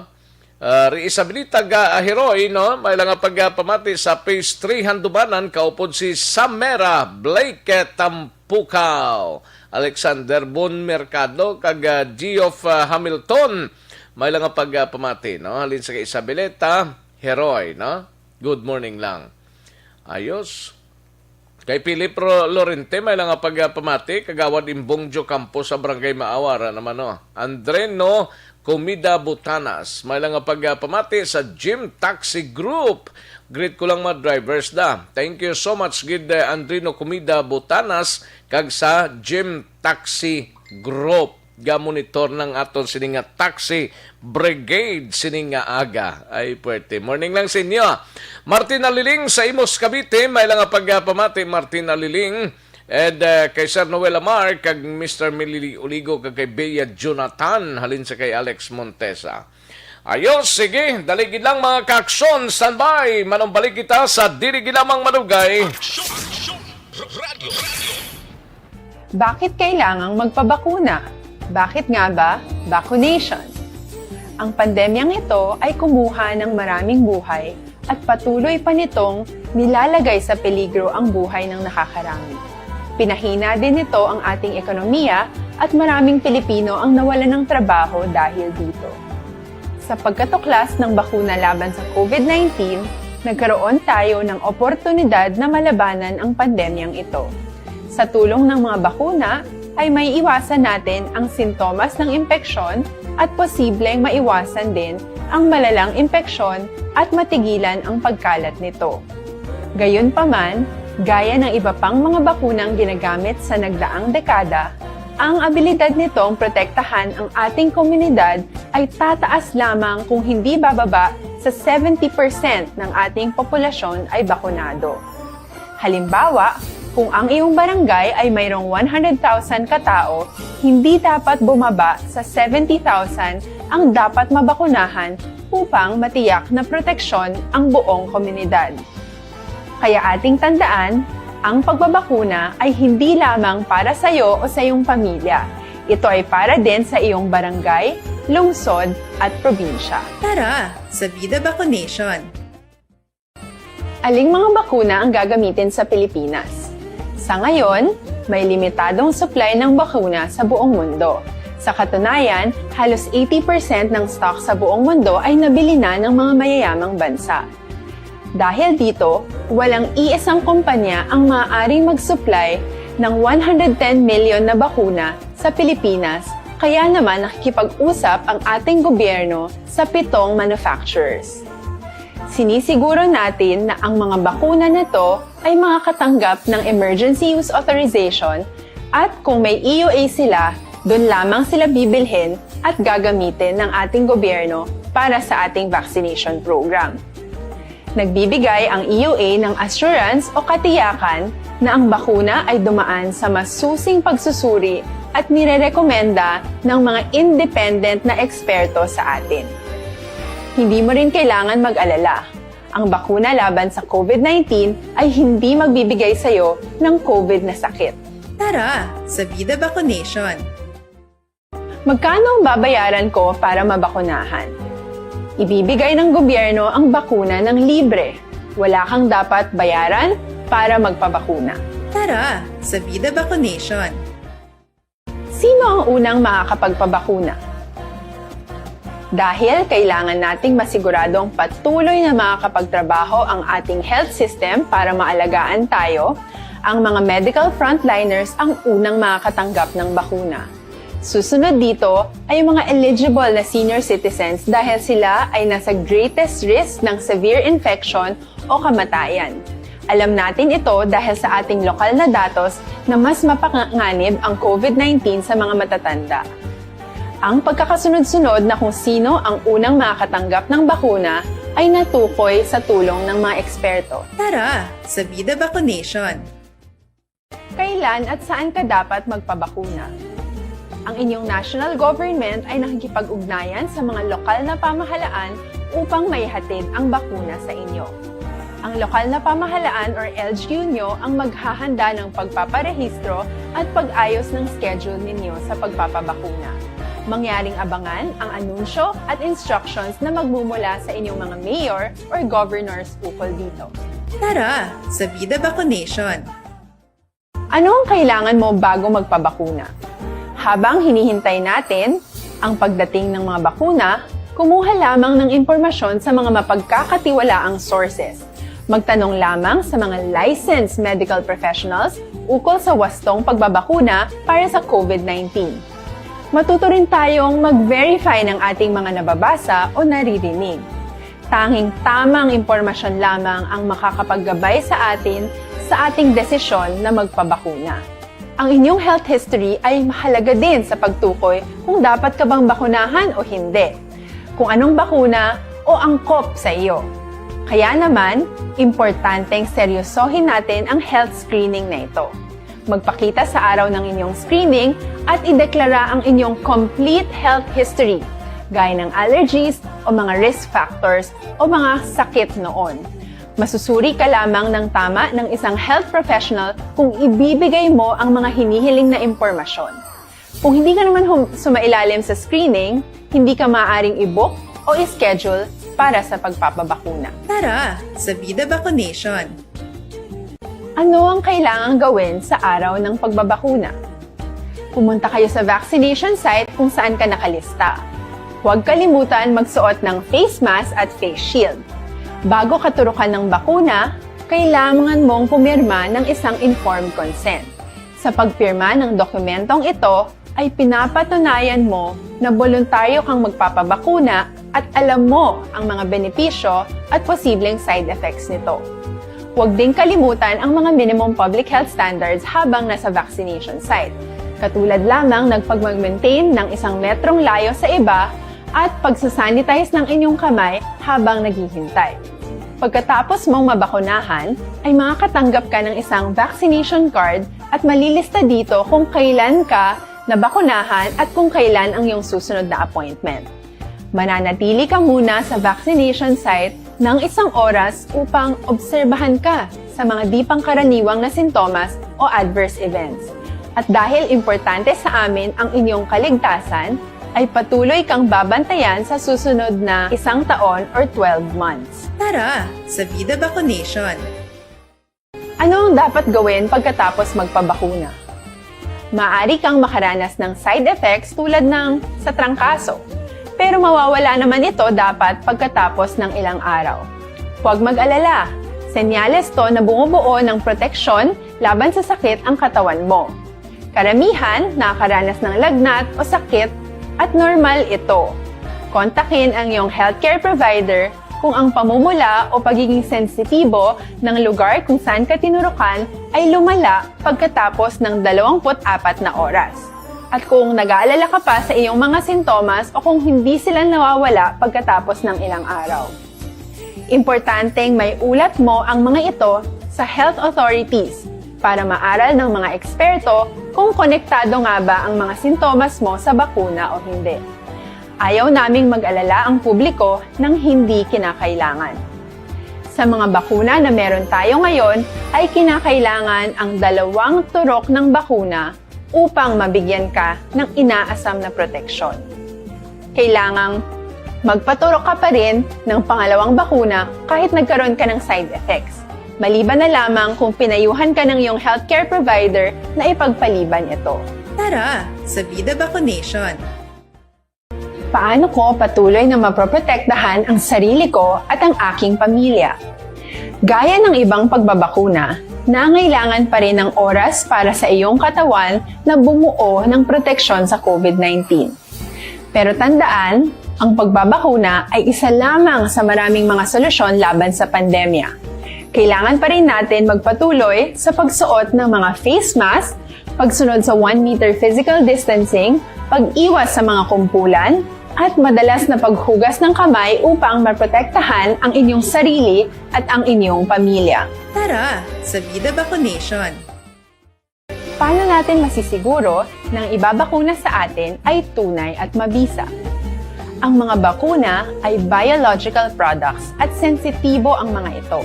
Ah, Ri Isabelita ga Ahiroy, no? May lang nga pagpamati sa Phase three Handumanan, kaupod si Samera Blake Tampukaw, Alexander Bon Mercado, kag ah, Geoff ah, Hamilton. May lang nga pagpamati, no? Halin sa kay Isabelita Heroy, no? Good morning lang. Ayos. Kay Philip Ro-, Lorente, may lang nga pagpamati, Kagawad Imbong Jo Campos sa Barangay Maawara naman, no? Andreno Comida Butanas, may lang nga pagpamati sa Gym Taxi Group. Greet ko lang mga drivers da. Thank you so much, gid, eh, Andreno Comida Butanas, kag sa Gym Taxi Group. Ga-monitor nang aton sini nga taxi brigade sini nga aga. Ay, puwerte. Morning lang sa inyo. Martin Aliling sa Imus, Cavite. May lang nga pagpamati, Martin Aliling. And uh, kay Sir Noel Amar, kag Mister Milili Uligo, kag kay Bea Jonathan, halin sa kay Alex Montesa. Ayos, sige, daligid lang mga kaaksyon, standby. Manumbalik kita sa dili gid lamang madugay. Aksyon, aksyon, radyo, radyo. Bakit kailangang magpabakuna? Bakit nga ba vaccination? Ang pandemyang ito ay kumuha ng maraming buhay at patuloy pa nitong nilalagay sa peligro ang buhay ng nakakarami. Pinahina din nito ang ating ekonomiya at maraming Pilipino ang nawalan ng trabaho dahil dito. Sa pagkatuklas ng bakuna laban sa COVID nineteen, nagkaroon tayo ng oportunidad na malabanan ang pandemyang ito. Sa tulong ng mga bakuna, ay may iwasan natin ang sintomas ng impeksyon at posibleng maiwasan din ang malalang impeksyon at matigilan ang pagkalat nito. Gayunpaman, gaya ng iba pang mga bakunang ginagamit sa nagdaang dekada, ang abilidad nitong protektahan ang ating komunidad ay tataas lamang kung hindi bababa sa seventy percent ng ating populasyon ay bakunado. Halimbawa, kung ang iyong barangay ay mayroong one hundred thousand katao, hindi dapat bumaba sa seventy thousand ang dapat mabakunahan upang matiyak na proteksyon ang buong komunidad. Kaya ating tandaan, ang pagbabakuna ay hindi lamang para sa iyo o sa iyong pamilya. Ito ay para din sa iyong barangay, lungsod, at probinsya. Tara, sa Vida Vaccination! Aling mga bakuna ang gagamitin sa Pilipinas? Sa ngayon, may limitadong supply ng bakuna sa buong mundo. Sa katunayan, halos eighty percent ng stock sa buong mundo ay nabili na ng mga mayayamang bansa. Dahil dito, walang iisang kumpanya ang maaaring mag-supply ng one hundred ten million na bakuna sa Pilipinas, kaya naman nakikipag-usap ang ating gobyerno sa pitong manufacturers. Sinisiguro natin na ang mga bakuna na to ay makakatanggap ng emergency use authorization, at kung may E U A sila, doon lamang sila bibilhin at gagamitin ng ating gobyerno para sa ating vaccination program. Nagbibigay ang E U A ng assurance o katiyakan na ang bakuna ay dumaan sa masusing pagsusuri at nirerekomenda ng mga independent na eksperto sa atin. Hindi mo rin kailangan mag-alala. Ang bakuna laban sa COVID nineteen ay hindi magbibigay sa iyo ng COVID na sakit. Tara, sa Vida Vaccination! Magkano ang babayaran ko para mabakunahan? Ibibigay ng gobyerno ang bakuna ng libre. Wala kang dapat bayaran para magpabakuna. Tara, sa Vida Vaccination! Sino ang unang makakapagpabakuna? Dahil kailangan nating masiguradong patuloy na makakapagtrabaho ang ating health system para maalagaan tayo, ang mga medical frontliners ang unang makakatanggap ng bakuna. Susunod dito ay ang mga eligible na senior citizens dahil sila ay nasa greatest risk ng severe infection o kamatayan. Alam natin ito dahil sa ating lokal na datos na mas mapanganib ang COVID nineteen sa mga matatanda. Ang pagkakasunod-sunod na kung sino ang unang makakatanggap ng bakuna ay natukoy sa tulong ng mga eksperto. Tara, sa Vida Vaccination! Kailan at saan ka dapat magpabakuna? Ang inyong national government ay nakikipag-ugnayan sa mga lokal na pamahalaan upang maihatid ang bakuna sa inyo. Ang lokal na pamahalaan or L G U nyo ang maghahanda ng pagpaparehistro at pag-ayos ng schedule ninyo sa pagpapabakuna. Mangyaring abangan ang anunsyo at instructions na magmumula sa inyong mga mayor or governors ukol dito. Tara, sa Vida Vaccination! Ano ang kailangan mo bago magpabakuna? Habang hinihintay natin ang pagdating ng mga bakuna, kumuha lamang ng impormasyon sa mga mapagkakatiwalaang sources. Magtanong lamang sa mga licensed medical professionals ukol sa wastong pagbabakuna para sa COVID nineteen. Matuto rin tayong mag-verify ng ating mga nababasa o naririnig. Tanging tamang impormasyon lamang ang makakapaggabay sa atin sa ating desisyon na magpabakuna. Ang inyong health history ay mahalaga din sa pagtukoy kung dapat ka bang bakunahan o hindi, kung anong bakuna o angkop sa iyo. Kaya naman, importanteng seryosohin natin ang health screening na ito. Magpakita sa araw ng inyong screening at ideklara ang inyong complete health history, gaya ng allergies o mga risk factors o mga sakit noon. Masusuri ka lamang ng tama ng isang health professional kung ibibigay mo ang mga hinihiling na impormasyon. Kung hindi ka naman hum- sumailalim sa screening, hindi ka maaaring i-book o i-schedule para sa pagpapabakuna. Tara, sa Vida Vaccination! Ano ang kailangang gawin sa araw ng pagbabakuna? Pumunta kayo sa vaccination site kung saan ka nakalista. Huwag kalimutan magsuot ng face mask at face shield. Bago ka turukan ng bakuna, kailangan mong pumirma ng isang informed consent. Sa pagpirma ng dokumentong ito, ay pinapatunayan mo na boluntaryo kang magpapabakuna at alam mo ang mga benepisyo at posibleng side effects nito. Huwag ding kalimutan ang mga minimum public health standards habang nasa vaccination site. Katulad lamang ng pagmag-maintain ng isang metrong layo sa iba at pagsasanitize ng inyong kamay habang naghihintay. Pagkatapos mong mabakunahan, ay makakatanggap ka ng isang vaccination card at malilista dito kung kailan ka nabakunahan at kung kailan ang iyong susunod na appointment. Mananatili ka muna sa vaccination site ng isang oras upang obserbahan ka sa mga di pangkaraniwang na sintomas o adverse events. At dahil importante sa amin ang inyong kaligtasan, ay patuloy kang babantayan sa susunod na isang taon or twelve months. Tara, sa Vida Vaccination! Ano ang dapat gawin pagkatapos magpabakuna? Maaari kang makaranas ng side effects tulad ng sa trangkaso, pero mawawala naman ito dapat pagkatapos ng ilang araw. Huwag mag-alala, senyales to na bumubuo ng proteksyon laban sa sakit ang katawan mo. Karamihan nakakaranas ng lagnat o sakit at normal ito. Kontakin ang iyong healthcare provider kung ang pamumula o pagiging sensitibo ng lugar kung saan ka tinurukan ay lumala pagkatapos ng dalawampu't apat na oras. At kung nag-aalala ka pa sa iyong mga sintomas o kung hindi sila nawawala pagkatapos ng ilang araw. Importanteng may ulat mo ang mga ito sa health authorities para maaral ng mga eksperto kung konektado nga ba ang mga sintomas mo sa bakuna o hindi. Ayaw naming mag-alala ang publiko ng hindi kinakailangan. Sa mga bakuna na meron tayo ngayon ay kinakailangan ang dalawang turok ng bakuna upang mabigyan ka ng inaasam na proteksyon. Kailangang magpaturok ka pa rin ng pangalawang bakuna kahit nagkaroon ka ng side effects, maliban na lamang kung pinayuhan ka ng iyong healthcare provider na ipagpaliban ito. Tara, sa Vida Vaccination! Paano ko patuloy na maproprotektahan ang sarili ko at ang aking pamilya? Gaya ng ibang pagbabakuna, nangailangan pa rin ng oras para sa iyong katawan na bumuo ng proteksyon sa COVID nineteen. Pero tandaan, ang pagbabakuna ay isa lamang sa maraming mga solusyon laban sa pandemya. Kailangan pa rin natin magpatuloy sa pagsuot ng mga face mask, pagsunod sa one meter physical distancing, pag-iwas sa mga kumpulan, at madalas na paghugas ng kamay upang maprotektahan ang inyong sarili at ang inyong pamilya. Tara, sa Vida Vaccination! Paano natin masisiguro na ang ibabakuna sa atin ay tunay at mabisa? Ang mga bakuna ay biological products at sensitibo ang mga ito.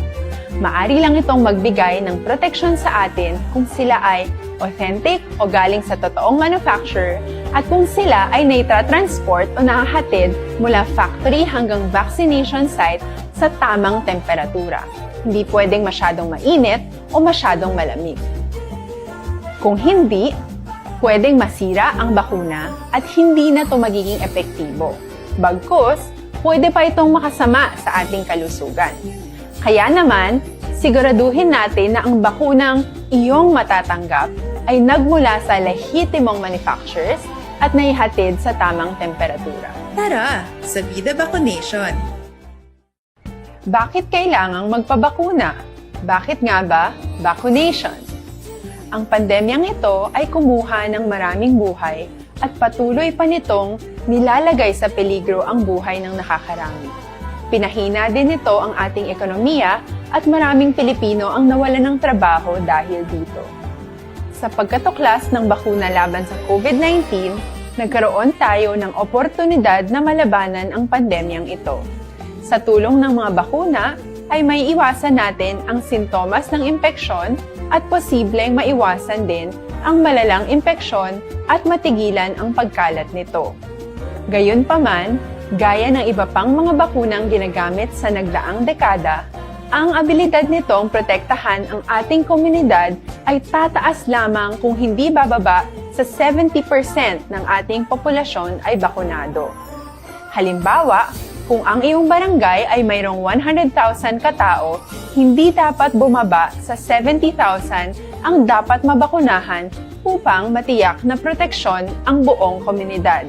Maari lang itong magbigay ng proteksyon sa atin kung sila ay authentic o galing sa totoong manufacturer at kung sila ay naitra-transport o nahahatid mula factory hanggang vaccination site sa tamang temperatura. Hindi pwedeng masyadong mainit o masyadong malamig. Kung hindi, pwedeng masira ang bakuna at hindi na ito magiging epektibo. Bagkus, pwede pa itong makasama sa ating kalusugan. Kaya naman, siguraduhin natin na ang bakunang iyong matatanggap ay nagmula sa lehitimong manufacturers at naihatid sa tamang temperatura. Tara, sa Vida Vaccination! Bakit kailangang magpabakuna? Bakit nga ba vaccination? Ang pandemyang ito ay kumuha ng maraming buhay at patuloy pa nitong nilalagay sa peligro ang buhay ng nakakarami. Pinahina din nito ang ating ekonomiya at maraming Pilipino ang nawalan ng trabaho dahil dito. Sa pagkatuklas ng bakuna laban sa COVID nineteen, nagkaroon tayo ng oportunidad na malabanan ang pandemyang ito. Sa tulong ng mga bakuna, ay maiiwasan natin ang sintomas ng impeksyon at posibleng maiwasan din ang malalang impeksyon at matigilan ang pagkalat nito. Gayunpaman, gaya ng iba pang mga bakunang ginagamit sa nagdaang dekada, ang abilidad nitong protektahan ang ating komunidad ay tataas lamang kung hindi bababa sa seventy percent ng ating populasyon ay bakunado. Halimbawa, kung ang iyong barangay ay mayroong one hundred thousand katao, hindi dapat bumaba sa seventy thousand ang dapat mabakunahan upang matiyak na proteksyon ang buong komunidad.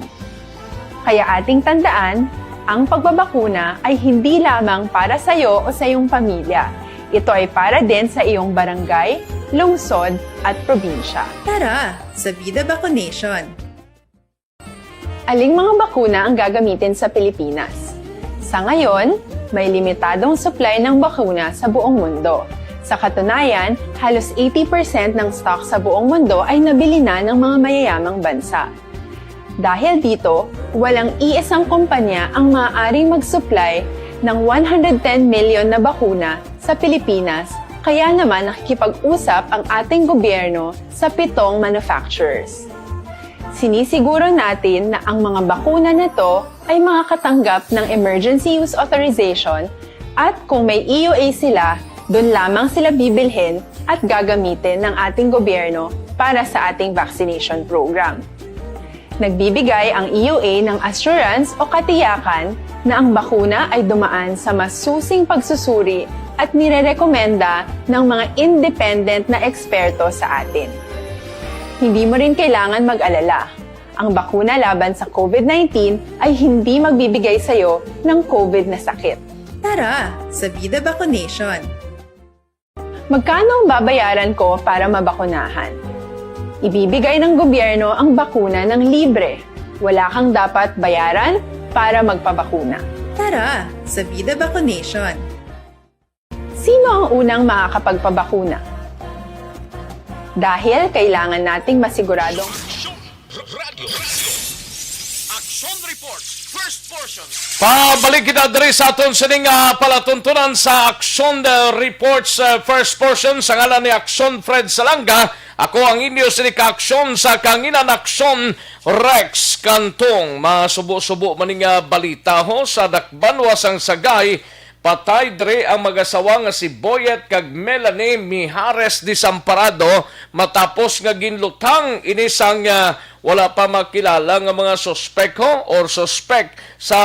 Kaya ating tandaan, ang pagbabakuna ay hindi lamang para sa iyo o sa iyong pamilya. Ito ay para din sa iyong barangay, lungsod, at probinsya. Tara, sa Vida Vaccination! Aling mga bakuna ang gagamitin sa Pilipinas? Sa ngayon, may limitadong supply ng bakuna sa buong mundo. Sa katunayan, halos eighty percent ng stock sa buong mundo ay nabili na ng mga mayayamang bansa. Dahil dito, walang iisang kumpanya ang maaaring mag-supply ng one hundred ten million na bakuna sa Pilipinas, kaya naman nakikipag-usap ang ating gobyerno sa pitong manufacturers. Sinisiguro natin na ang mga bakuna na to ay makakatanggap ng emergency use authorization at kung may E U A sila, doon lamang sila bibilhin at gagamitin ng ating gobyerno para sa ating vaccination program. Nagbibigay ang E U A ng assurance o katiyakan na ang bakuna ay dumaan sa masusing pagsusuri at nirerekomenda ng mga independent na eksperto sa atin. Hindi mo rin kailangan mag-alala. Ang bakuna laban sa COVID nineteen ay hindi magbibigay sa iyo ng COVID na sakit. Tara, sa Bida Vaccination! Magkano ang babayaran ko para mabakunahan? Ibibigay ng gobyerno ang bakuna ng libre. Wala kang dapat bayaran para magpabakuna. Tara, sa Bida Vaccination! Sino ang unang makakapagpabakuna? Dahil kailangan nating masiguradong Aksyon Reports, first portion. Pabalik kita diri sa aton sining, ah, palatuntunan sa Aksyon, ah, Reports, ah, first portion sa ngalan ni Aksyon Fred Salanga. Ako ang inyo sini ka Aksyon sa Kanginan, Aksyon Rex Cantong. Masubo-subo man ning, ah, balita ho sa dakbanwa sang Sagay. Patay diri ang mag-asawa nga si Boyet kag Melanie Mijares Desamparado matapos nga ginlutang ini sang, ah, wala pa makilala nga mga suspek ho or suspek sa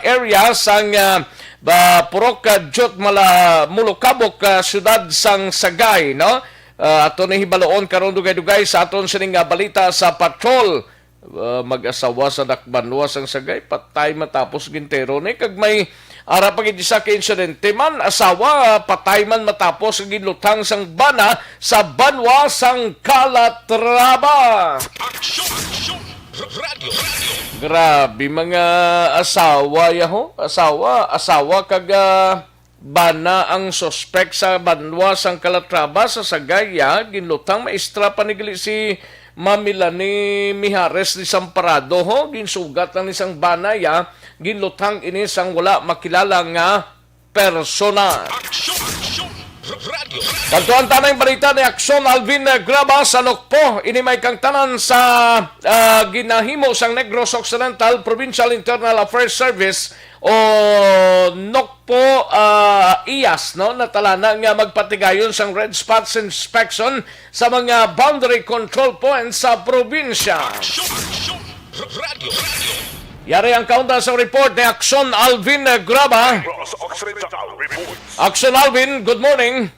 area sang, ah, ba, Purok, ah, Jut Mala-, Mulukabok, ah, siyudad sang Sagay, no? Ah, ato ni hibaloon karon dugay-dugay sa aton sining, ah, balita sa patrol. Ah, mag-asawa sa dakbanwa sang Sagay, patay matapos gintero ni. Kag may ara pa gid isa ka insidente man, asawa, ah, patay man matapos ang ginlutang sang bana sa banwa sang Calatrava. Aksyon! Aksyon! Radyo! Radyo! Grabe, mga asawa, yaho. Asawa, asawa kag, ah, bana ang suspek sa banwa sang Calatrava sa Sagay. Ginlutang, maestra pa ni gali si Ma'am Melanie Mijares Desamparado, ho. Ginsugat lang ni sang bana, ya. Ginlutang ini sang wala makilala nga persona. Aksyon! Aksyon! Radyo! Kadtuan ta na ang balita ni Aksyon Alvin, eh, Graba sa Nokpo. Ini may kangtanan sa, ah, ginahimo sang Negros Occidental Provincial Internal Affairs Service o Nokpo, ah, IAS, no, natalana nga magpatigayon sang red spots inspection sa mga boundary control points sa probinsya. Aksyon! Aksyon! Radyo! Radyo! Yari ang kaunta sa report ni Aksyon Alvin, eh, Graba. Negros Occidental Report. Aksyon Alvin, good morning.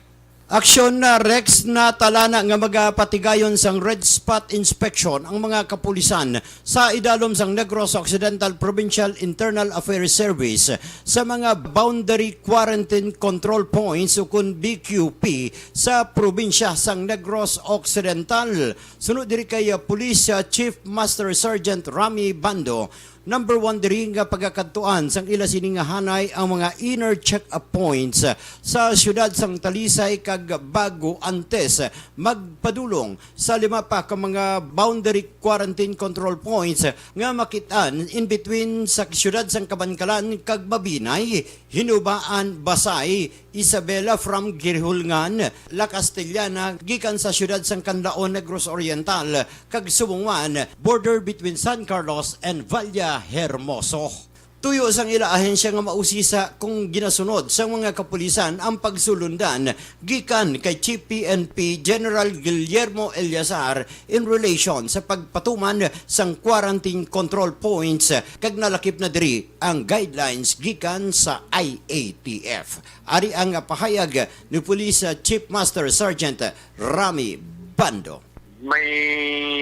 Aksyon, uh, Rex, natalana nga magapatigayon sang red spot inspection ang mga kapulisan sa idalom sang Negros Occidental Provincial Internal Affairs Service sa mga Boundary Quarantine Control Points, ukon B Q P, sa probinsya sang Negros Occidental. Suno diri kay, uh, Police, uh, Chief Master Sergeant Rami Bando, number one diri nga pagakadtuan sang ila sini nga hanay ang mga inner check-up points sa siyudad sang Talisay kag Bago antes magpadulong sa lima pa ka mga boundary quarantine control points nga makit-an in between sa siyudad sang Kabankalan kag Mabinay, Hinubaan, Basay, Isabela from Girhulngan, La Castellana gikan sa siyudad sang Canlaon, Negros Oriental, kag subong man, border between San Carlos and Vallahermoso. Tuyo sang ila ahensya nga mausisa kung ginasunod sang mga kapulisan ang pagsulundan gikan kay Chief P N P General Guillermo Eleazar in relation sa pagpatuman sang quarantine control points, kag nalakip na diri ang guidelines gikan sa I A T F. Ari ang pahayag ni Police Chief Master Sergeant Rami Bando. May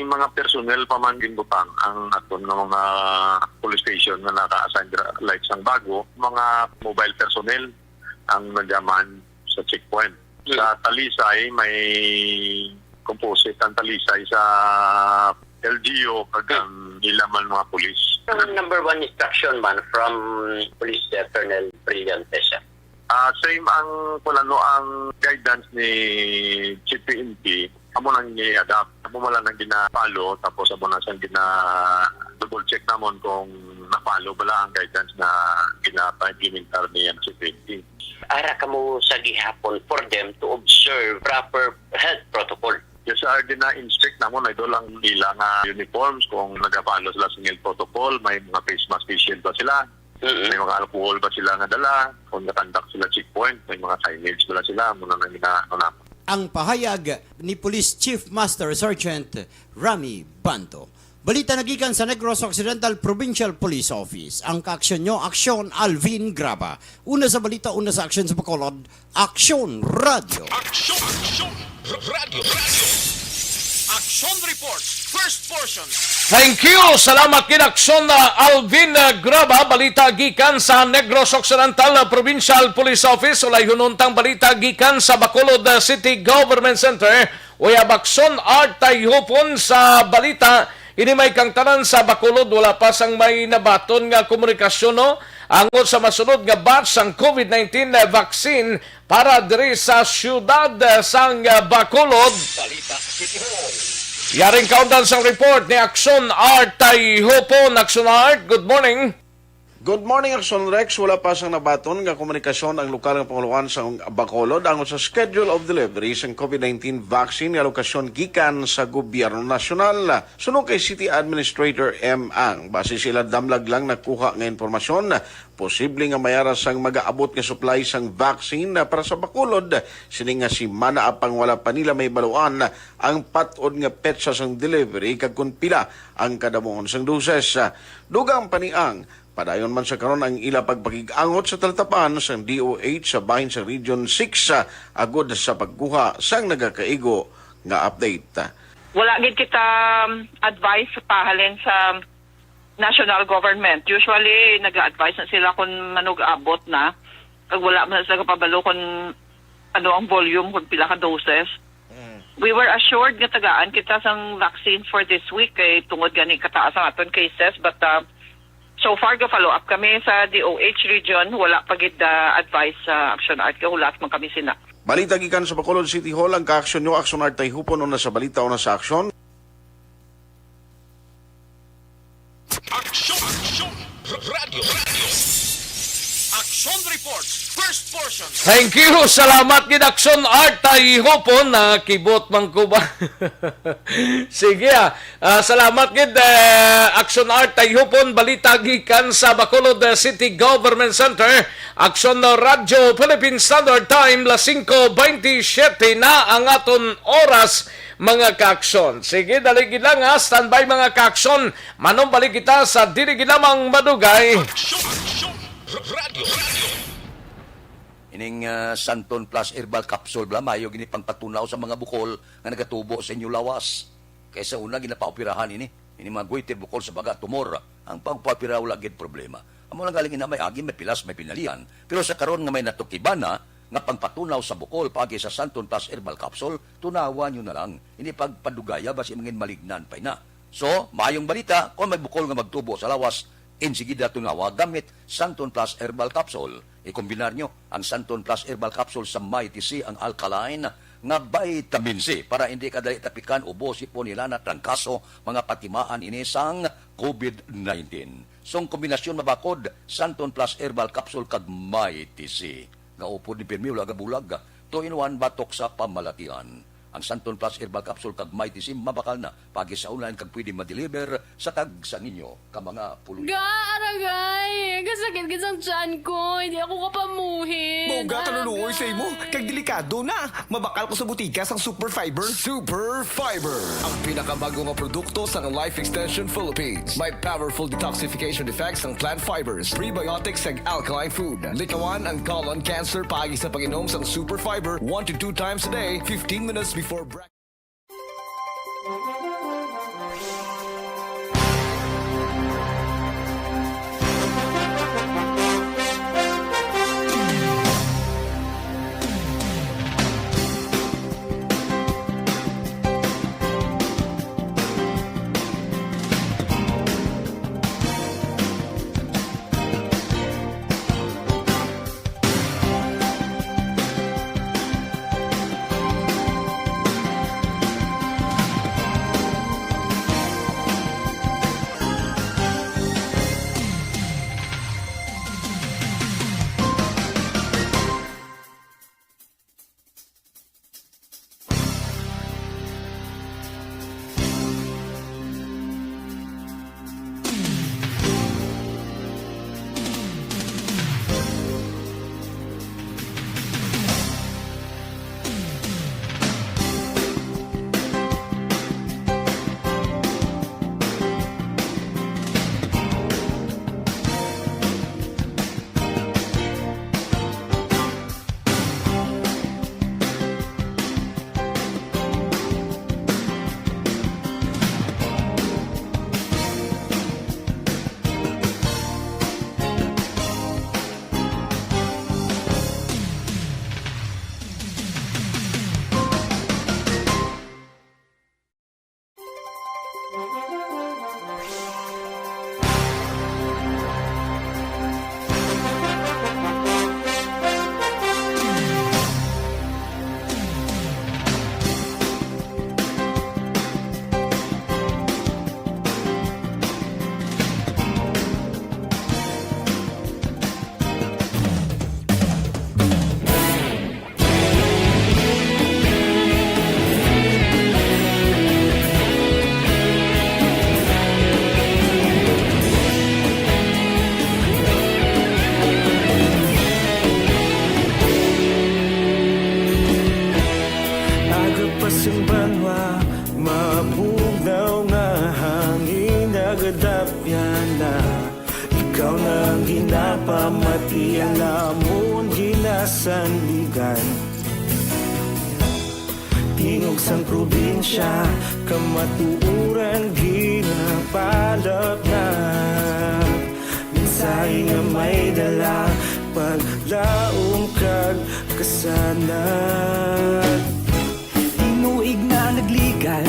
mga personnel pa man ginbutang ang aton nga mga police station nga naka-assign dira, like sang Bago, mga mobile personnel ang nagaman sa checkpoint. Hmm. Sa Talisay, may composite ang Talisay sa L G U kag ang ila man mga pulis. Ang number one instruction man from Police, uh, Colonel Brillante siya. Ah, same ang, kung ano ang guidance ni Chief P N P, amo nang i-adapt. Amo man lang ang gina-follow, tapos amo na siyang gina-double check namon kung na-follow bala ang guidance nga gina-implementar ni M C twenty. Ara kamo sa gihapon for them to observe proper health protocol. Yes, sir, gina-inspect namon, Idol, ang ila nga uniforms, kung nag-follow sila sa health protocol, may mga face mask, face shield ba sila, Mm-mm. may mga alcohol ba sila nga dala, kung nakandak sila checkpoint, may mga signage ba sila, muna na gina-, ano namon. Ang pahayag ni Police Chief Master Sergeant Rami Banto. Balita nagikan sa Negros Occidental Provincial Police Office. Ang kaaksyon nyo, Aksyon Alvin Graba. Una sa balita, una sa aksyon sa Bacolod, Aksyon Radyo. Aksyon! Aksyon! Radyo! Radyo! Aksyon Report, first portion. Thank you! Salamat gid, Aksyon, uh, Alvin, uh, Graba. Balita gikan sa Negros Occidental, uh, Provincial Police Office. Ulayhon untang balita gikan sa Bacolod, uh, City Government Center. Uyab, Aksyon Art Tayhupon sa balita. Ini may kangtanan sa Bacolod, wala pa sang may nabaton nga komunikasyon, no? Angot sa masunod nga batch sang COVID nineteen vaccine para diri sa siyudad sang Bacolod. Balita City Hall. Yaring kaundan sang report ni Aksyon Art Tayhupon. Aksyon Art, good morning. Good morning, Aksyon Rex. Wala pa sang nabaton nga komunikasyon ang lokal nga panguloan sa Bacolod angot sa schedule of delivery sang COVID nineteen vaccine nga alokasyon gikan sa gobyerno nasyonal. Suno kay City Administrator M. Ang, base sila damlag lang nakuha nga impormasyon, posible nga may ara sang magaabot nga supply sang vaccine para sa Bacolod sini nga semana, apang wala pa nila mahibaluan ang pat-od nga petsa sang delivery kag kon pila ang kadamuhon sang doses. Dugang pa ni ang, padayon man sa karon ang ila pagpakig-angot sa talatapan sang D O H sa bahin sa Region six, ah, agod sa pagkuha sang nagakaigo nga update. Wala gid kita, um, advice sa pahalin sa national government. Usually, nag-a-advise na sila kung manug-abot na. Kag wala man sila kapabalo kung ano ang volume, kung pila ka doses. Mm. We were assured nga tagaan kita sang vaccine for this week kay tungod gani kataas ang aton cases, but, uh, so far ga-follow up kami sa D O H region, wala pa gid, uh, advice sa Action Art, gahulat man kami sina. Balita gikan sa Bacolod City Hall, ang kaaksyon nyo, Action Art Tayhupon, una sa balita, una sa aksyon. Aksyon! Aksyon! Radyo! Radyo! Action Report, first portion. Thank you. Salamat gid, Action Art Tayhupon. Nakibot man ko ba? Sige, ah. Ah, salamat gid, eh, Action Art Tayhupon. Balita gikan sa Bacolod, eh, City Government Center. Action Radyo Philippine Standard Time, las singko bentisiete na ang aton oras. Mga kaaksyon. Sige, dali gid lang, ha. Standby, mga kaaksyon. Manumbalik kita sa dili gid lamang madugay. Aksyon! Aksyon! Radyo! Radyo! Ining, ah, Santon Plus Herbal Capsule, bala, mayo gini pangpatunaw sa mga bukol nga nagatubo sa inyo lawas. Kaysa una, ginapaoperahan ini. Ini mga goiter, bukol sa baga, tumor. Ang pagpaopera, wala gid problema. Amo lang galing ina, may agi, may pilas, may pinalian. Pero sa karon nga may natukiban na, nga pangpatunaw sa bukol paagi sa Santon Plus Herbal Capsule, tunawa nyo na lang. Hindi pagpadugaya, basi mangin malignan pa ina. So, maayong balita, kung may bukol nga magtubo sa lawas, insigida tunawa gamit Santon Plus Herbal Capsule. Ikombinar nyo ang Santon Plus Herbal Capsule sa Mighty C, ang alkaline nga vitamin C, para hindi ka dali tapikan, ubo, sipon, hilana, trangkaso, mga patimaan ini sang COVID nineteen. Song kombinasyon mabakod, Santon Plus Herbal Capsule kag Mighty C. Nga upod ni pirmi, wala gabulag. Two in one, batok sa pamalakihan. Ang Santon Plus Herbal Capsule kag Mighty C mabakal na paagi sa online kag pwede ma-deliver sa tagsa ninyo ka mga puluyan. Ga, aragay! Kasakit gid sang tiyan ko. Hindi ako kapamuhin. Mao ga, kaluluoy sa imo. Kag delikado na. Mabakal ko sa butika sang Super Fiber. Super Fiber, ang pinakabag-o nga produkto sang Life Extension Philippines. May powerful detoxification effects ang plant fibers, prebiotics, kag alkaline food. Likawan ang colon cancer paagi sa pag-inom sang Super Fiber one to two times a day, fifteen minutes before breakfast. Iya namon ginasandigan. Tingog sang probinsya, kamatuoran ginapalapnag. Mensahe nga may dala, paglaom kag kasanag. Tinuig na nagligan,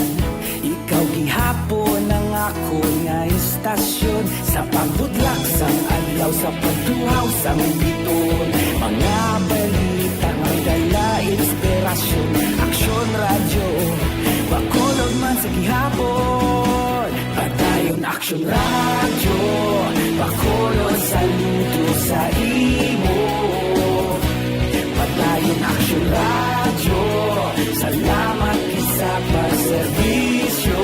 ikaw gihapon ang akon nga istasyon. Sa pagbudlak sang adlaw, sa pagtuhaw sang biton, mga balita nga may dala inspirasyon. Aksyon Radyo, Bacolod man sa gihapon. Padayon Aksyon Radyo, Bacolod, saludo sa imo. Padayon Aksyon Radyo, salamat gid sa pagserbisyo.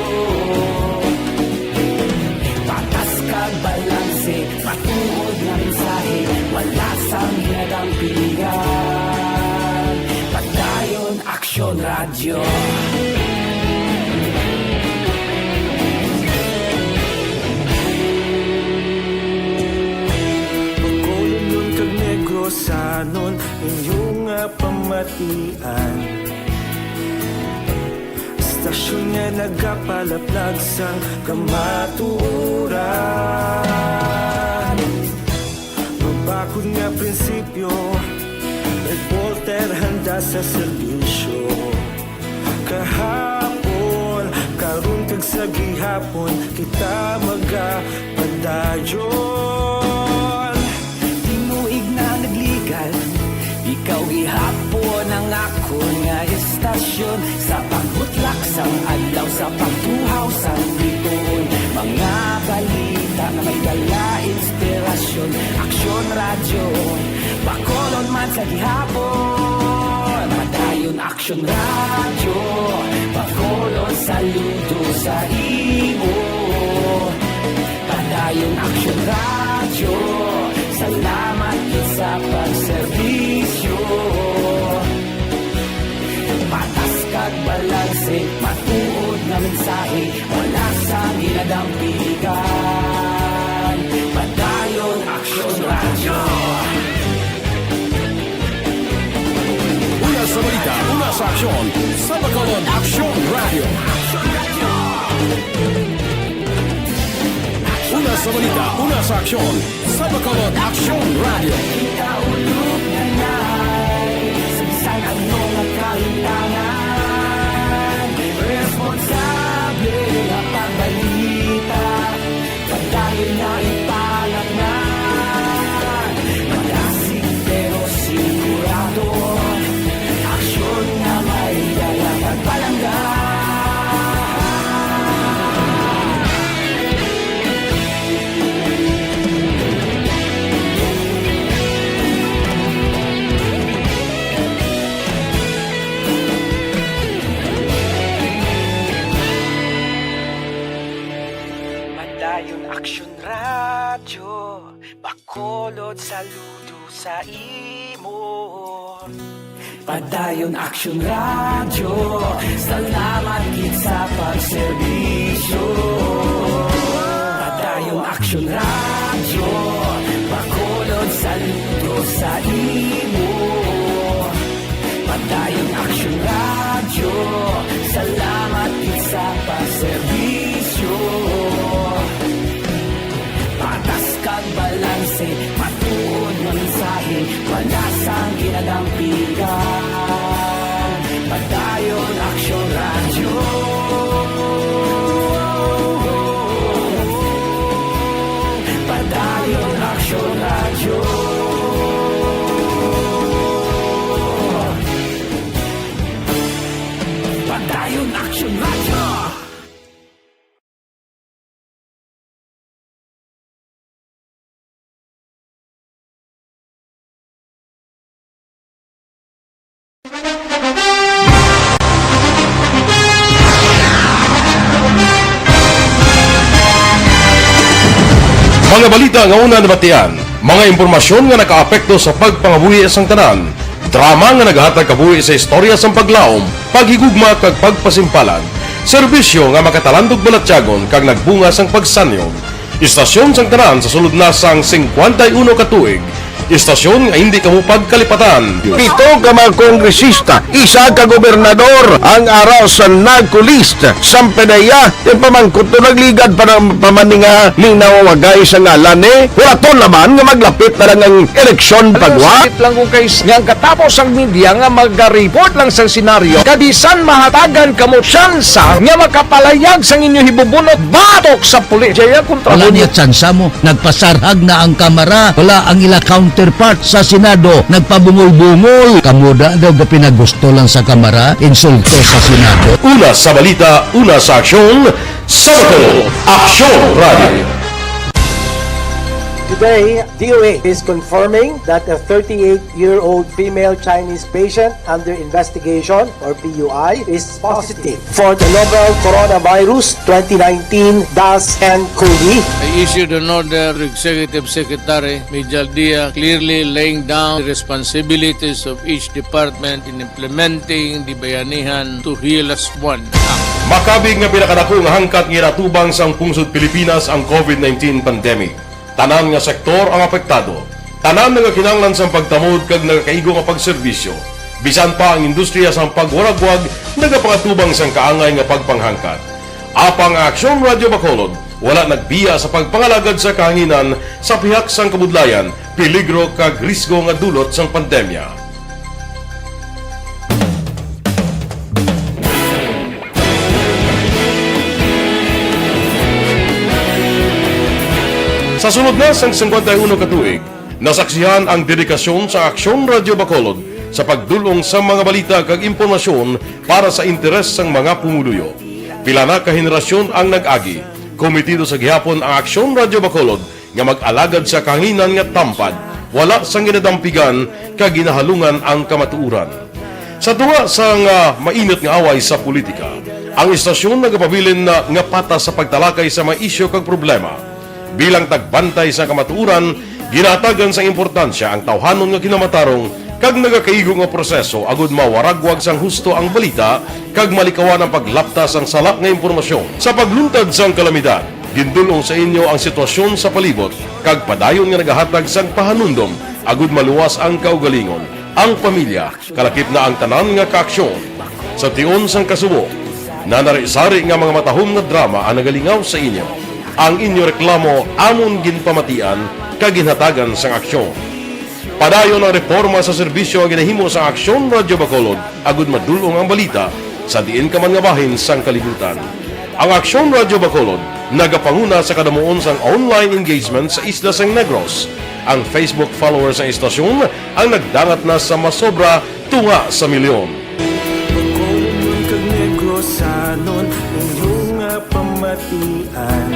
Patas kag balanse, matuod nga mensahe, wala sang ginadampigan. Padayon Aksyon Radyo. Bacolodnon kag Negrosanon, inyo nga pamatian. Istasyon nga nagapalaplag sang kamatuoran. Mabakod nga prinsipyo, reporter handa sa serbisyo. Kahapon, karon kag sa gihapon, kita magapadayon. Tinuig na nagligan, ikaw gihapon ang akon nga istasyon. Sa pagbutlak sang adlaw, sa pagtuhaw sang bituon, mga balita nga may dala inspirasyon. Aksyon Radyo, Bacolod man sa gihapon. Padayon Aksyon Radyo, Bacolod, saludo sa imo. Padayon Aksyon Radyo, salamat gid sa pagserbisyo. Patas kag balanse, matuod nga mensahe, wala sang ginadampigan. Padayon Aksyon Radyo. Una sa balita, una sa aksyon, sa Bacolod Aksyon Radyo. Una sa balita, una sa aksyon, sa Bacolod Aksyon Radyo. Kita ulog na nai, sa bisan ano nga kahitangan, responsable nga pagbalita. Padayon na ipalatnan, malasig pero sigurado. Aksyon nga may dala kag palangga. Padayon Aksyon Radyo, Bacolod, saludo sa imo. Padayon Aksyon Radyo, salamat gid sa pagserbisyo. Padayon Aksyon Radyo, Bacolod, saludo sa imo. Padayon Aksyon Radyo, salamat gid sa pagserbisyo. Patas kag balanse, matuod nga mensahe, wala sang ginadampigan. Padayon Aksyon Radyo. Padayon Aksyon Radyo. Padayon Aksyon Radyo. Mga balita nga una nabatian, mga impormasyon nga nakaapekto sa pagpangabuhi sang tanan, drama nga nagahatag kabuhi sa istorya sang paglaom, paghigugma kag pagpasimpalan, serbisyo nga makatalandog balatyagon kag nagbunga sang pagsanyog. Istasyon sang tanan sa sulod na sang singkwenta y uno ka tuig, Istasyon nga hindi kamo pagkalipatan. Pito ka mga kongresista, isa ka gobernador ang ara sa NAGCO list. Sampanaya, yung pamangkot to nagligad pa ng pamaninga ni nawawagay sa ngalan ni Huraton naman nga maglapit na lang ang eleksyon pagwa. Sakit lang kung kay nga ang katapos ang media nga magariport lang sa senaryo, kabisan mahatagan kamo tsansa nga makapalayag sang inyo hibubunot batok sa pulis. Jaya kontra Wala mo niya tsansa mo. Nagpasarhag na ang Kamara. Wala ang ila counterpart sa Senado. Nagpabungol-bungol. Kamo da daw ga pinagusto lang sa Kamara, insulto sa Senado. Una sa balita, una sa aksyon, sa Bacolod, Aksyon Radio. Today, D O H is confirming that a thirty-eight-year-old female Chinese patient under investigation, or P U I, is positive for the novel coronavirus twenty nineteen dash N cov. I issued an order to Executive Secretary Mijal Dia, clearly laying down the responsibilities of each department in implementing the Bayanihan to Heal Us One Act. Makabig nga pinakadako nga hangkat nga ginatubang sang pungsod Pilipinas ang covid nineteen pandemic. Tanan nga sektor ang apektado. Tanan nagakinahanglan sang pagtamod kag nagakaigo nga pagserbisyo. Bisan pa ang industriya sang pagwaragwag nagapangatubang sang kaangay nga pagpanghangkat. Apang ang Aksyon Radio Bacolod wala nagbiya sa pagpangalagad sa kahanginan sa pihak sang kabudlayan, peligro kag risgo nga dulot sang pandemya. Sa sulod na sang singkwenta y uno ka tuig, nasaksihan ang dedikasyon sa Aksyon Radio Bacolod sa pagdul-ong sa mga balita kag impormasyon para sa interes sang mga pumuluyo. Pila na ka henerasyon ang nag-agi. Komitido sa gihapon ang Aksyon Radio Bacolod nga mag-alagad sa kahanginan nga tampad, wala sang ginadampigan kag ginahalungan ang kamatuoran. Sa tunga sang, ah, mainit nga away sa politika, ang istasyon nagapabilin na nga patas sa pagtalakay sa mga isyu kag problema. Bilang tagbantay sa kamatuoran, ginahatagan sang importansya ang tawhanon nga kinamatarong kag nagakaigo nga proseso agud mawaragwag sang husto ang balita kag malikawan ang paglapta sang sala nga impormasyon. Sa pagluntad sang kalamidad, gindul-ong sa inyo ang sitwasyon sa palibot kag padayon nga nagahatag sang pahanumdom agud maluwas ang kaugalingon, ang pamilya, kalakip na ang tanan nga kaaksyon. Sa tion sang kasubo, nanari-sari nga mga matahom nga drama ang nagalingaw sa inyo. Ang inyo reklamo amon ginpamatian kag ginhatagan sang aksyon. Padayon ang reporma sa serbisyo nga ginahimo sa Aksyon Radio Bacolod agud madul-ong ang balita sa diin ka man nga bahin sang kalibutan. Ang Aksyon Radio Bacolod nagapanguna sa kadamuon sang online engagement sa isla sang Negros. Ang Facebook followers sang istasyon ang nagdangat na sa masobra tunga sa milyon. Bacolod kag Negrosanon, inyo nga pamatian.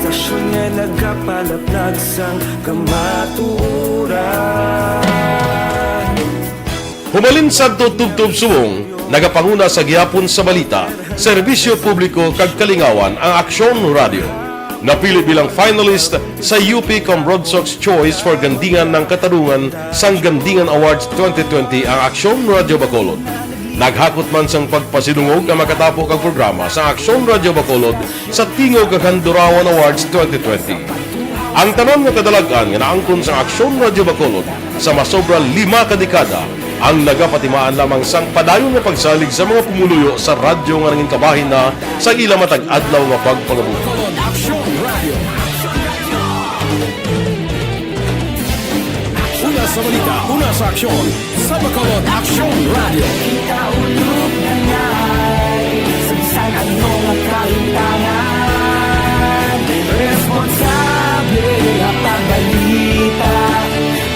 Istasyon nga nagapalaplag sang kamatuoran. Hubalin sadto tubtob subong, nagapanguna sa gihapon sa balita, serbisyo publiko kag kalingawan ang Aksyon Radio. Napili bilang finalist sa U P Comrodsocs Choice for Gandingan ng Katarungan sang Gandingan Awards twenty twenty ang Aksyon Radio Bacolod. Naghakot man sang pagpasidungog ang makatapo kag programa sa Aksyon Radio Bacolod sa Tingog kag Handurawan Awards twenty twenty. Ang tanan nga kadalag-an nga naangkon sang Aksyon Radio Bacolod sa masobra lima ka dekada ang nagapatimaan lamang sang padayon nga pagsalig sa mga pumuluyo sa radyo nga nangin kabahin na sa ila matag adlaw nga pagpangabuhi. Aksyon Radio. Una sa balita, una sa aksyon, sa Bacolod Aksyon Radio. Ikaulog na ngay, sa bisan ano nga kalimtangan, responsable nga pagbalita,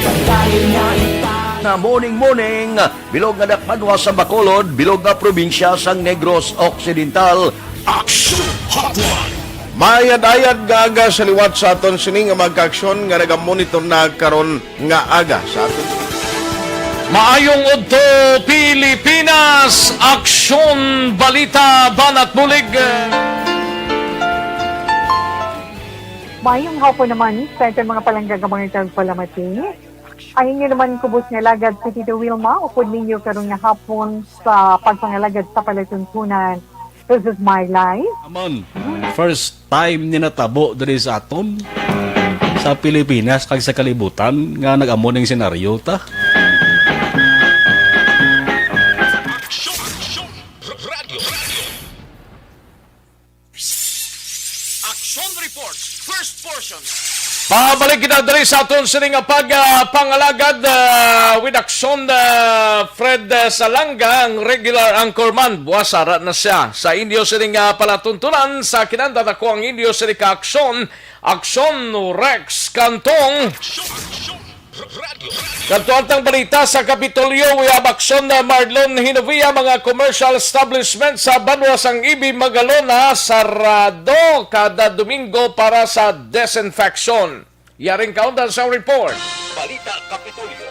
pagdali nga ita. Na morning, morning. Bilog nga dakpanwa sa Bacolod, bilog nga probinsya sang Negros Occidental. Action Hotline. Mayad-ayad nga aga sa liwat sa aton sini nga magkaaksyon nga nagamonitor na karon nga aga sa aton. Maayong udto, Pilipinas! Aksyon, balita, banat bulig. Mayong hapon naman sa aton mga palangga nga mga tagpalamati. Ang inyo naman kubos nga alagad si Tito Wilma, upod ninyo karon nga hapon sa pagpangalagad sa palatuntunan. This is my life. Amon, first time ni natabo diri sa aton. Pilipinas kag sa kalibutan nga nag-amo ning senaryo ta. Action Report, first portion. Pabalik kita diri sa aton sini nga pag ah, pangalagad ah, with Action ah, Fred ah, Salanga, ang regular anchorman. Buwas ara na siya sa inyo sini nga palatuntunan sa kinanda. Ako ang inyo sini ka Action, Action Rex Cantong. Action, action, radyo. Kadto ang balita sa Kapitolyo, we have Action na Marlon Hinovia, mga commercial establishment sa banwa sang Ibi Magalona sarado kada Domingo para sa disinfection. Yaring kaundan sa report. Balita Kapitolyo.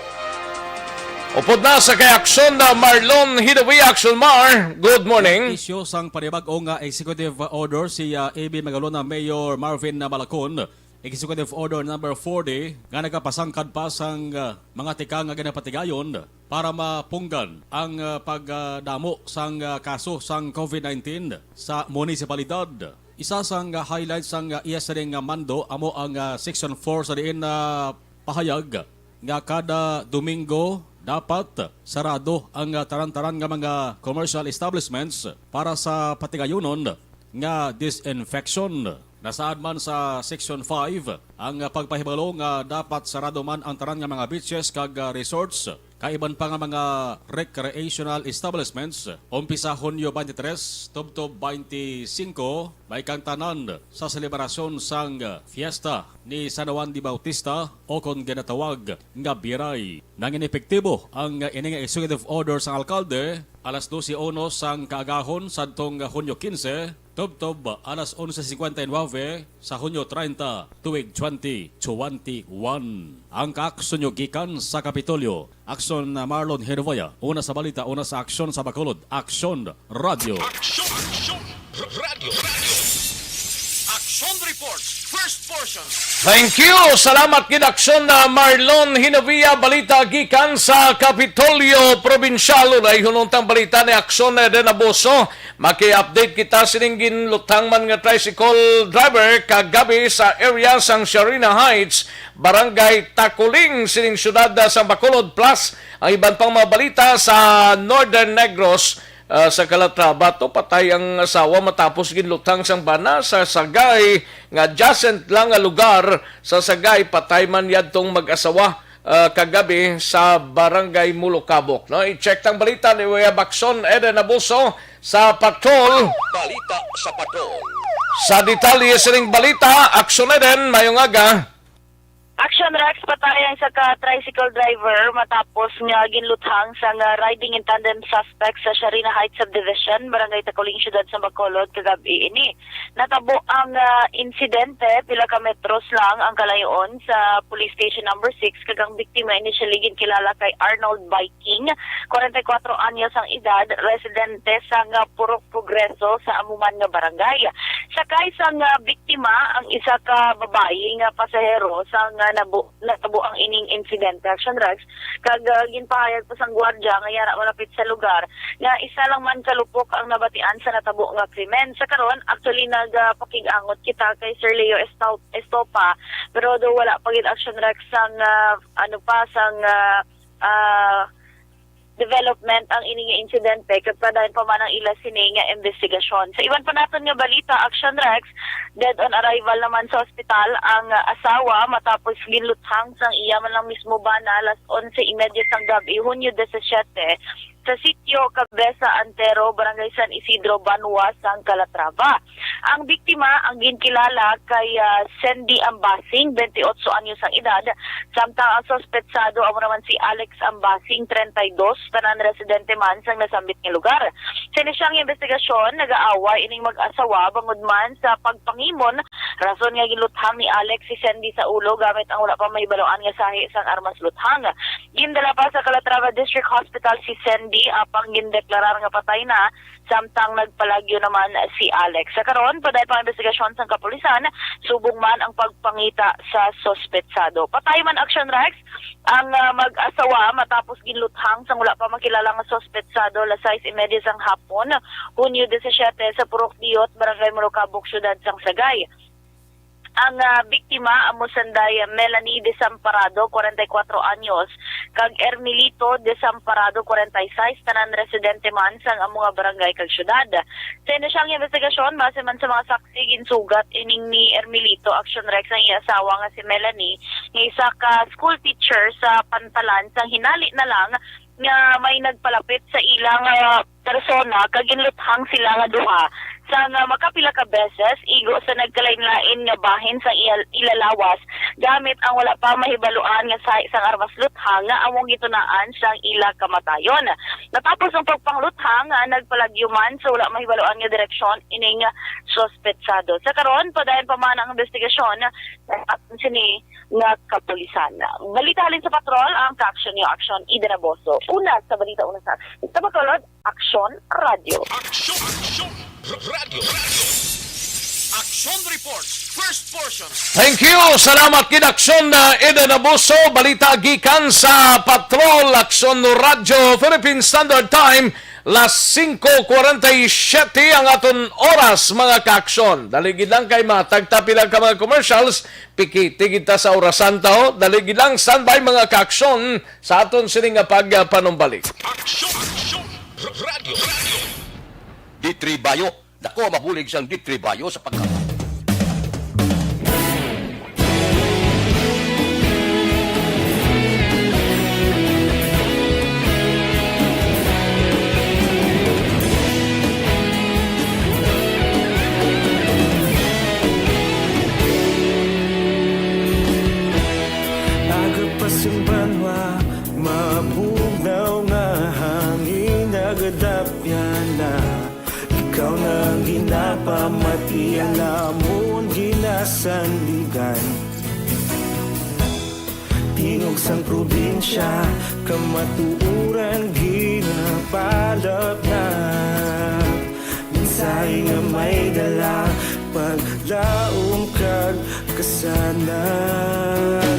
Upod na sa kay Action na Marlon Hinovia. Action Mar, good morning. Isyu sang panibag-o nga executive order si uh, A B Magalona Mayor Marvin Malacon. Executive Order number forty nga nagapasangkad pa sang uh, mga tikang nga ginapatigayon para mapunggan ang uh, pagdamo sang uh, kaso sang COVID nineteen sa munisipalidad. Isa sang uh, highlight sang uh, iya sining nga mando amo ang uh, Section four sa diin na pahayag nga kada Domingo dapat sarado ang uh, taran-taran nga mga commercial establishments para sa patigayonon nga disinfection. Nasaad man sa Section five ang uh, pagpahibalo nga dapat sarado man ang tanan nga mga beaches kag uh, resorts kag iban pa nga mga recreational establishments umpisa Hunyo twenty-three tubtob twenty-five, may kang tanan sa selebrasyon sang uh, fiesta ni San Juan de Bautista o kon ginatawag nga Biray. Nangin epektibo ang uh, ini nga executive order sang alkalde alas dose uno sang kaagahon sadtong Hunyo quince tubtob alas onse cincuenta y nueve sa Hunyo treinta, tuig twenty twenty-one. Ang kaaksyon nyo gikan sa Kapitolyo. Aksyon na Marlon Hervoya. Una sa balita, una sa aksyon sa Bacolod. Aksyon Radio. Action, action, radyo, radyo. Action Report, first portion. Thank you. Salamat gid Aksyon na Marlon Hinovia. Balita gikan sa Kapitolyo Probinsyal. Unay hununtang balita ni Aksyon Eden Abuso. Maki-update kita sining ginluthang man nga tricycle driver kagabi sa area sang Sharina Heights, Barangay Taculing sining siyudad sa Bacolod. Plus, ang iban pang mga balita sa Northern Negros, ah, sa Calatrava. To patay ang asawa matapos ginluthang sang bana sa Sagay nga adjacent lang nga lugar sa Sagay. Patay man yadtong mag-asawa ah, kagabi sa Barangay Mulukabok. No? I-check tang balita ni Kuya Bakson Eden Abuso sa Patrol. Balita sa Patrol. Sa detalye sining balita, Aksyon Eden, mayong aga. Action Rex, patay ang isa ka tricycle driver matapos nga ginluthang sang riding in tandem suspect sa Sharina Heights Subdivision, Barangay Taculing, Siyudad sa Bacolod, kagabi ini. Natabo ang ah, insidente pila ka metros lang ang kalayoon sa Police Station Number six, kag ang biktima initially ginkilala kay Arnold Biking, kwarenta y kuwatro anyos ang edad, residente sa nga Purok Progreso sa amo man nga barangay. Sakay sang ah, biktima ang isa ka babayi nga pasahero sa nga nabu- natabo ang ining insidente, Action Rex, kag ah, ginpahayag pa sang gwardya nga yara malapit sa lugar nga isa lang man ka lupok ang nabatian sa natabo nga krimen. Sa karon, actually, nagapakig-angot kita kay Sir Leo Estau- Estopa, pero do wala pa gid, Action Rex, sang ah, ano pa, sang ah, ah, development ang ini nga insidente, kag padayon pa man ang ila sini nga investigasyon. Sa iban pa naton nga balita, Action Rex, dead on arrival naman sa ospital ang ah, asawa matapos ginluthang sang iya man lang mismo bana alas onse y media sang gab-i, Hunyo disisiete, sa sitio Cabeza Antero, Barangay San Isidro, banwa sang Calatrava. Ang biktima ang ginkilala kay ah, Sandy Ambasing, twenty-eight anyos ang edad, samtang ang suspetsado amo naman si Alex Ambasing, treinta y dos, tanan residente man sang nasambit nga lugar. Sa inisyal nga investigasyon, nagaaway ining mag-asawa bangod man sa pagpangimon, rason nga ginluthang ni Alex si Sandy sa ulo gamit ang wala pa mahibaluan nga sahi sang armas luthang. Gindala pa sa Calatrava District Hospital si Sandy, apang gindeklarar nga patay na, samtang nagpalagyo naman si Alex. Sa karon, padayon pa ang investigasyon sang kapulisan, subong man ang pagpangita sa suspetsado. Patay man, Action Rex, ang ah, mag-asawa matapos ginluthang sang wala pa makilala nga suspetsado alas sais y media sang hapon, Hunyo disisiete, sa Purok Diyot, Barangay Mulukabok, Siyudad sang Sagay. Ang, ah, biktima amo sanday Melanie Desamparado, kwarenta y kuwatro anyos, kag Ermilito Desamparado, kwarenta y sais, tanan residente man sang amo nga barangay kag syudad. Sa ina siyang investigasyon, base man sa mga saksi, ginsugat ining ni Ermilito Action Rex ang iya asawa nga si Melanie, nga isa ka school teacher sa Pantalan, sang hinali na lang nga may nagpalapit sa ilang, ah, persona kag ginluthang sila nga duha sang, ah, makapila ka beses, igo sa nagkalain-lain nga bahin sang iya, ila lawas, gamit ang wala pa mahibaluan nga sahi sang armas luthang nga amo ang gitunaan sang ila kamatayon. Natapos ang pagpangluthang, ah, nagpalagyo man sa wala mahibaluan nga direksyon ining, ah, suspetsado. Sa karon, padayon pa man ang investigasyon sa sini nga kapulisan. Balita halin sa patrol, ang Kaaksyon Niyo Aksyon, Eden Aboso. Una sa balita, una sa, sa Bacolod, Aksyon Radyo. Aksyon! Aksyon! R-, Radyo! Radyo! Aksyon Reports, first portion. Thank you! Salamat gid, Aksyon, uh, Eden Abuso. Balita gikan sa Patrol, Aksyon Radyo, Philippine Standard Time, las singko kwarenta y siyete ang aton oras, mga kaaksyon. Dali gid lang kay matagta pila ka mga commercials, pikiti gid ta sa orasan ta, ho. Dali gid lang, standby, mga kaaksyon, sa aton sini nga pagpanumbalik. Aksyon! Aksyon! R-, Radyo! Radyo! D three Bio. Dako ang mabulig sang D three Bio sa pagkaon. Aga pa sing banwa, mabugnaw nga hangin nagadapyan na. Ikaw na ang ginapamati, ang amon ginasandigan. Tingog sang probinsya, kamatuoran ginapalapnap. Mensahe nga may dala, paglaom kag kasanag.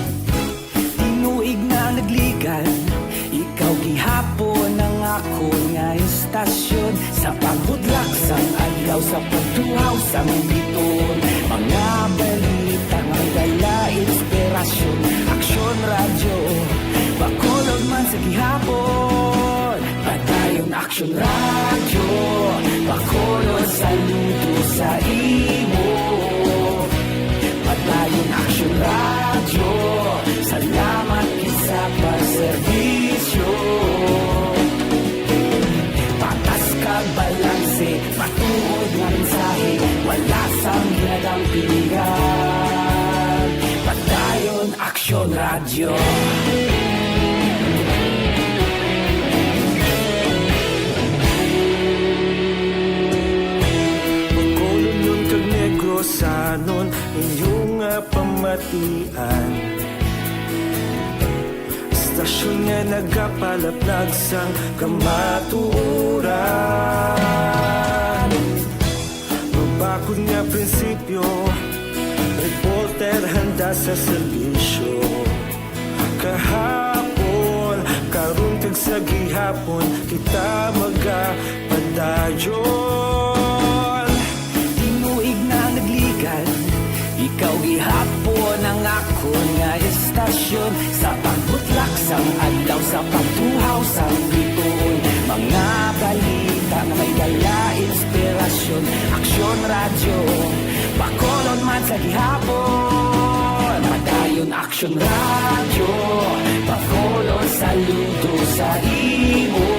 Tinuig na nagligan, ikaw gihapon ang akon nga istasyon. Sa pagbudlak sang adlaw, sa pagtuhaw sang biton, mga balita nga may dala inspirasyon. Aksyon Radyo, Bacolod man sa gihapon. Padayon Aksyon Radyo, Bacolod, saludo sa imo. Padayon Aksyon Radyo, salamat gid sa pagserbisyo. Patas kag balanse, matuod nga mensahe, wala sang ginadampingan. Padayon Aksyon Radyo. Bacolodnon kag Negrosanon, inyo nga pamatian. Istasyon nga nagapalaplag sang kamatuoran. Mabakod nga prinsipyo, reporter handa sa serbisyo. Kahapon, karon kag sa gihapon, kita magapadayon. Tinuig na nagligan, ikaw gihapon ang akon nga istasyon. Sa pagbutlak sang adlaw, sa pagtuhaw sang bituon, mga balita nga may dala inspirasyon. Aksyon Radyo, Bacolod man sa gihapon. Padayon Aksyon Radyo, Bacolod, saludo sa imo.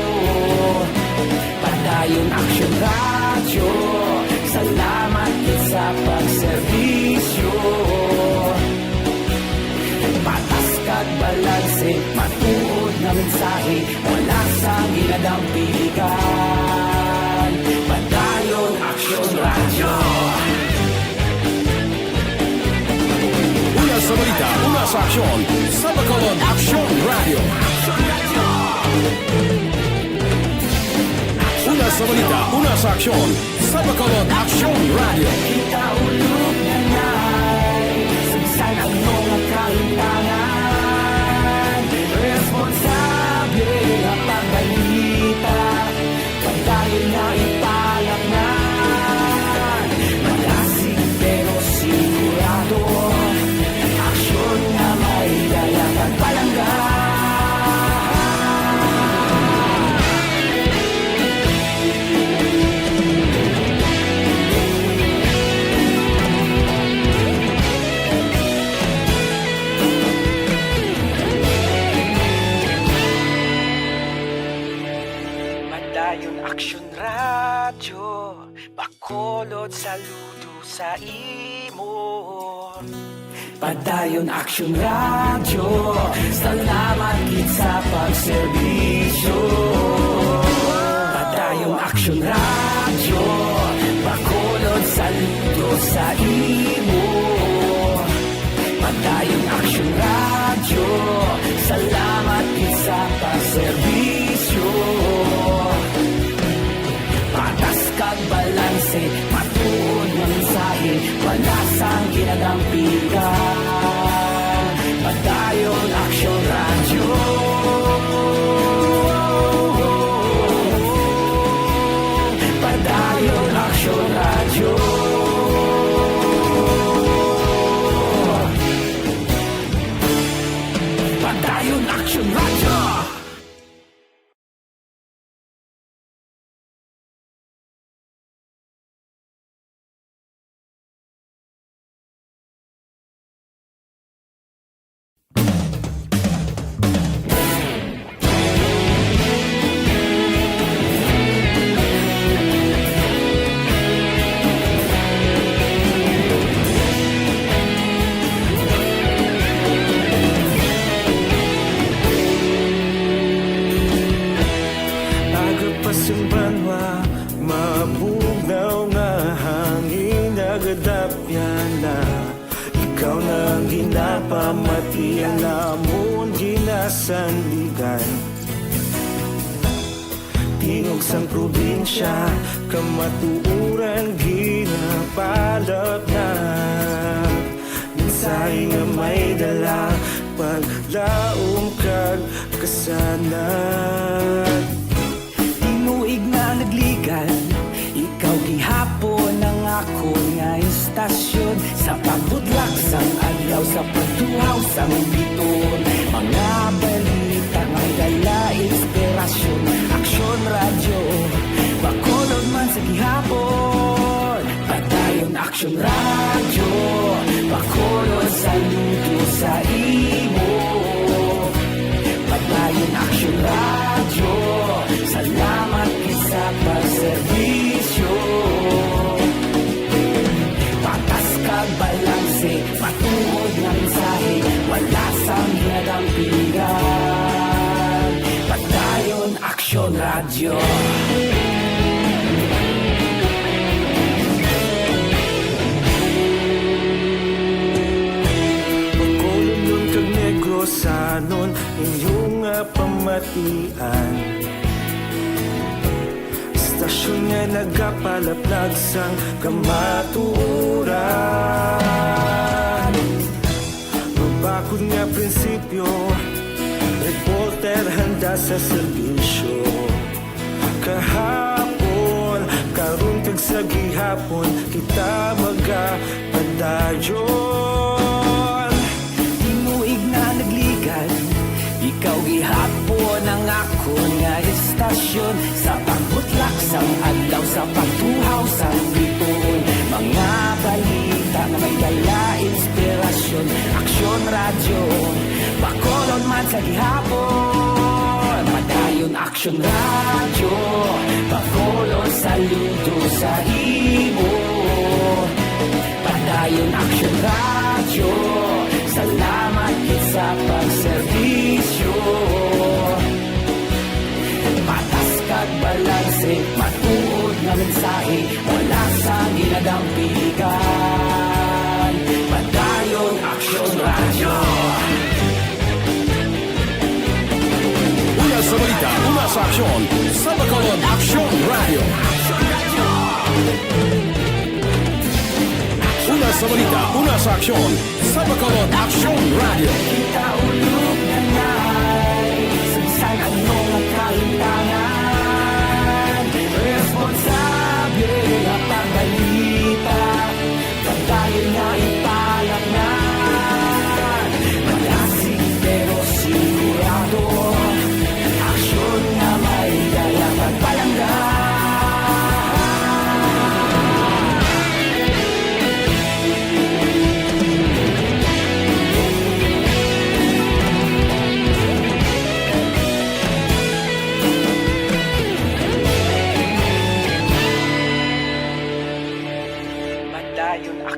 Padayon Aksyon Radyo, salamat gid sa pagserbisyo. Patas kag balanse, matuod nga mensahe, wala sang ginadampigan. Padayon Aksyon Radyo. Una sa balita, una sa aksyon, sa Bacolod Aksyon Radyo. Una sa balita, una sa aksyon, sa Bacolod Aksyon Radyo. Kita ulog na nay, sugsan ang mga kahitangan. Responsable nga pagbalita, padayon nga ipalapnan. Malasig pero sigurado, Aksyon Radyo, Bacolod, saludo sa imo. Padayon Aksyon Radyo, salamat gid sa pagserbisyo. Padayon Aksyon Radyo, Bacolod, saludo sa imo. Padayon Aksyon Radyo, salamat gid sa pagserbisyo. Patas kag balanse, matuod nga mensahe, wala sang ginadampigan. Padayon Aksyon Radyo. Padayon Aksyon Radyo. Padayon Aksyon Radyo. Aga pa sang banwa, mabugnaw nga hangin nagadapyan na. Ikaw na ang ginapamati, ang amon ginasandigan. Tingog sang probinsya, kamatuoran ginapalapnag. Mensahe nga may dala, paglaom kag kasanag. Tinuig na nagligan, ikaw gihapon ang akon nga istasyon. Sa pagbutlak sang adlaw, sa pagtuhaw sang biton, mga balita nga may dala inspirasyon. Aksyon Radyo, Bacolod man sa gihapon. Padayon Aksyon Radyo, Bacolod, saludo sa imo. Padayon Aksyon Radyo, salamat gid sa pagserbisyo. Patas kag balanse, matuod nga mensahe, wala sang ginadampigan. Padayon Aksyon Radyo. Bacolodnon kag Negrosanon, inyo nga pamatian. Istasyon nga nagapalaplag sang kamatuoran. Mabakod nga prinsipyo, reporter handa sa serbisyo. Kahapon, karon, kag sa gihapon, kita magapadayon. Tinuig na nagligan, ikaw gihapon ang akon nga istasyon. Sa pagbutlak sang adlaw, sa pagtuhaw sang biton, mga balita nga may dala inspirasyon. Aksyon Radyo, Bacolod man sa gihapon. Padayon Aksyon Radyo, Bacolod, saludo sa imo. Padayon Aksyon Radyo, salamat gid sa pagserbisyo. Patas kag balanse, matuod nga mensahe, wala sang ginadampigan. Padayon Aksyon Radyo. Una sa balita, una sa aksyon, sa Bacolod Aksyon Radyo. Una sa balita, una sa aksyon, sa Bacolod Aksyon Radyo. Kita ulog na nai, sa bisan ano nga kahitangan, responsable nga pagbalita. Padayon nga ipalapngan, malasig pero sigurado, aksyon nga may dala pagpalangga.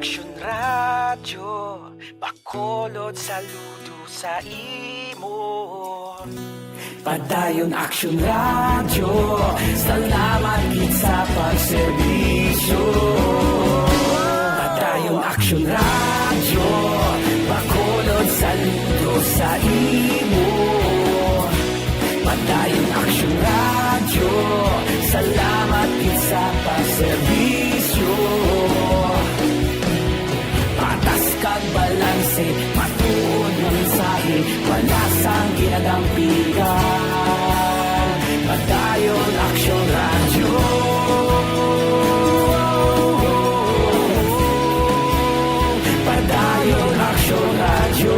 Action Radio, Bacolod, saludo sa imo. Padayon Action Radio, salamat gid sa pagserbisyo. Padayon Action Radio, Bacolod, saludo sa imo. Padayon Action Radio, salamat gid sa pagserbisyo. Patas kag balanse, matuod nga mensahe, wala sang ginadampigan. Padayon Action Radio. Padayon Action Radio.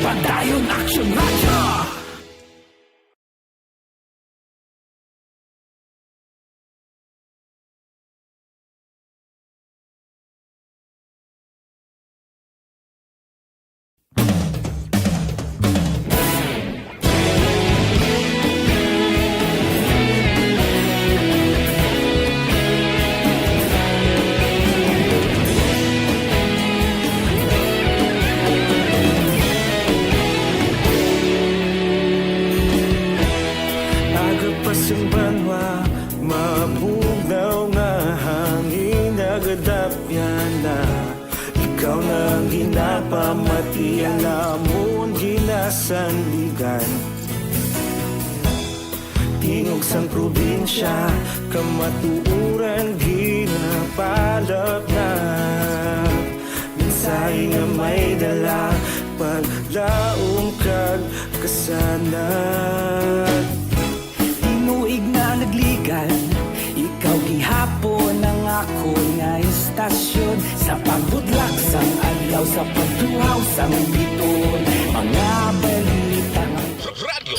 Padayon Action Radio. Aga pa sang banwa, mabugnaw nga hangin nagadapyan na. Ikaw na ang ginapamati, ang amon ginasandigan. Tingog sang probinsya, kamatuoran ginapalap na. Mensahe nga may dala, paglaom kag kasanag. Tinuig na nagligan, ikaw gihapon ang akon nga istasyon. Sa pagbudlak sang adlaw, sa pagtuhaw sang biton, mga balita nga Radyo, Radyo.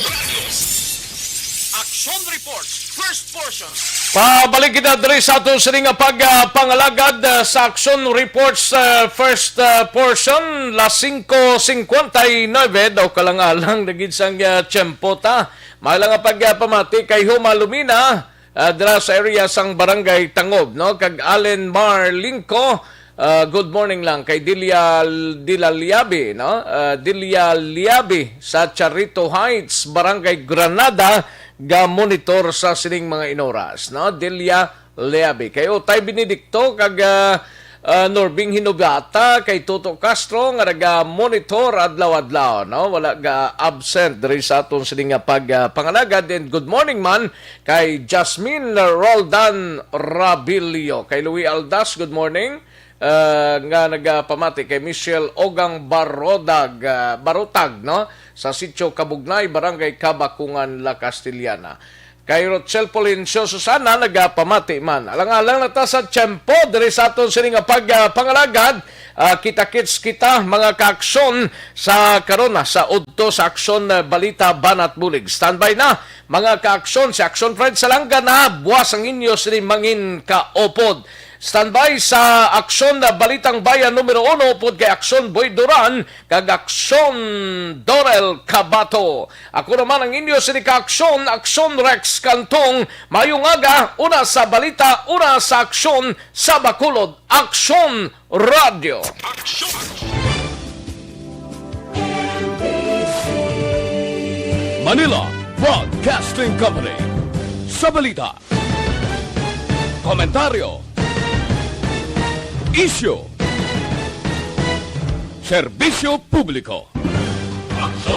Action Reports, first portion. Pabalik kita diri sa aton sini nga pag, ah, pangalagad, ah, sa Action Reports, ah, first, ah, portion, las singko singkwenta y nuebe, daw kalang-alang na gid sang, ah, tiyempo ta. May lang nga pag, ah, pamati kay Huma Lumina, ah, dira sa area sang Barangay Tangob, no? Kag Allen Mar Lingco, ah, good morning lang kay Delia, Delia Liabi, no? Ah, Delia Liabi sa Charito Heights, Barangay Granada, ga monitor sa sining mga inoras, no? Delia Liabi. Kay Utay Benedicto kag, ah, ah, Norbing Hinobata, kay Toto Castro nga naga-monitor adlaw-adlaw, no? Wala ga absent diri sa aton sini nga pag, ah, pangalagad. And good morning man kay Jasmine Roldan Rabilio. Kay Louis Aldas, good morning. Ah, nga nagapamati kay Michelle Ogang Barodag, ah, Barutag, no? Sa Sitio Kabugnay, Barangay Kabakungan, La Castellana. Kay Rochelle Polencio Susana nagapamati man. Alang-alang na ta sa tiyempo diri sa aton sini nga pag, ah, pangalagad. Ah, kita-kits kita, mga kaaksyon, sa karon na sa udto sa Aksyon, ah, Balita, Banat Bulig. Standby na, mga kaaksyon, si Aksyon Fred Salanga na buwas ang inyo sini mangin kaupod. Standby sa Aksyon, ah, Balitang Bayan numero uno, upod kay Aksyon Boy Duran, kag Aksyon Dorel Cabato. Ako naman ang inyo sini ka Aksyon, Aksyon Rex Cantong. Mayong aga, una sa balita, una sa aksyon, sa Bacolod, Aksyon Radio. Manila Broadcasting Company. Sa balita, komentaryo, isyu, serbisyo publiko.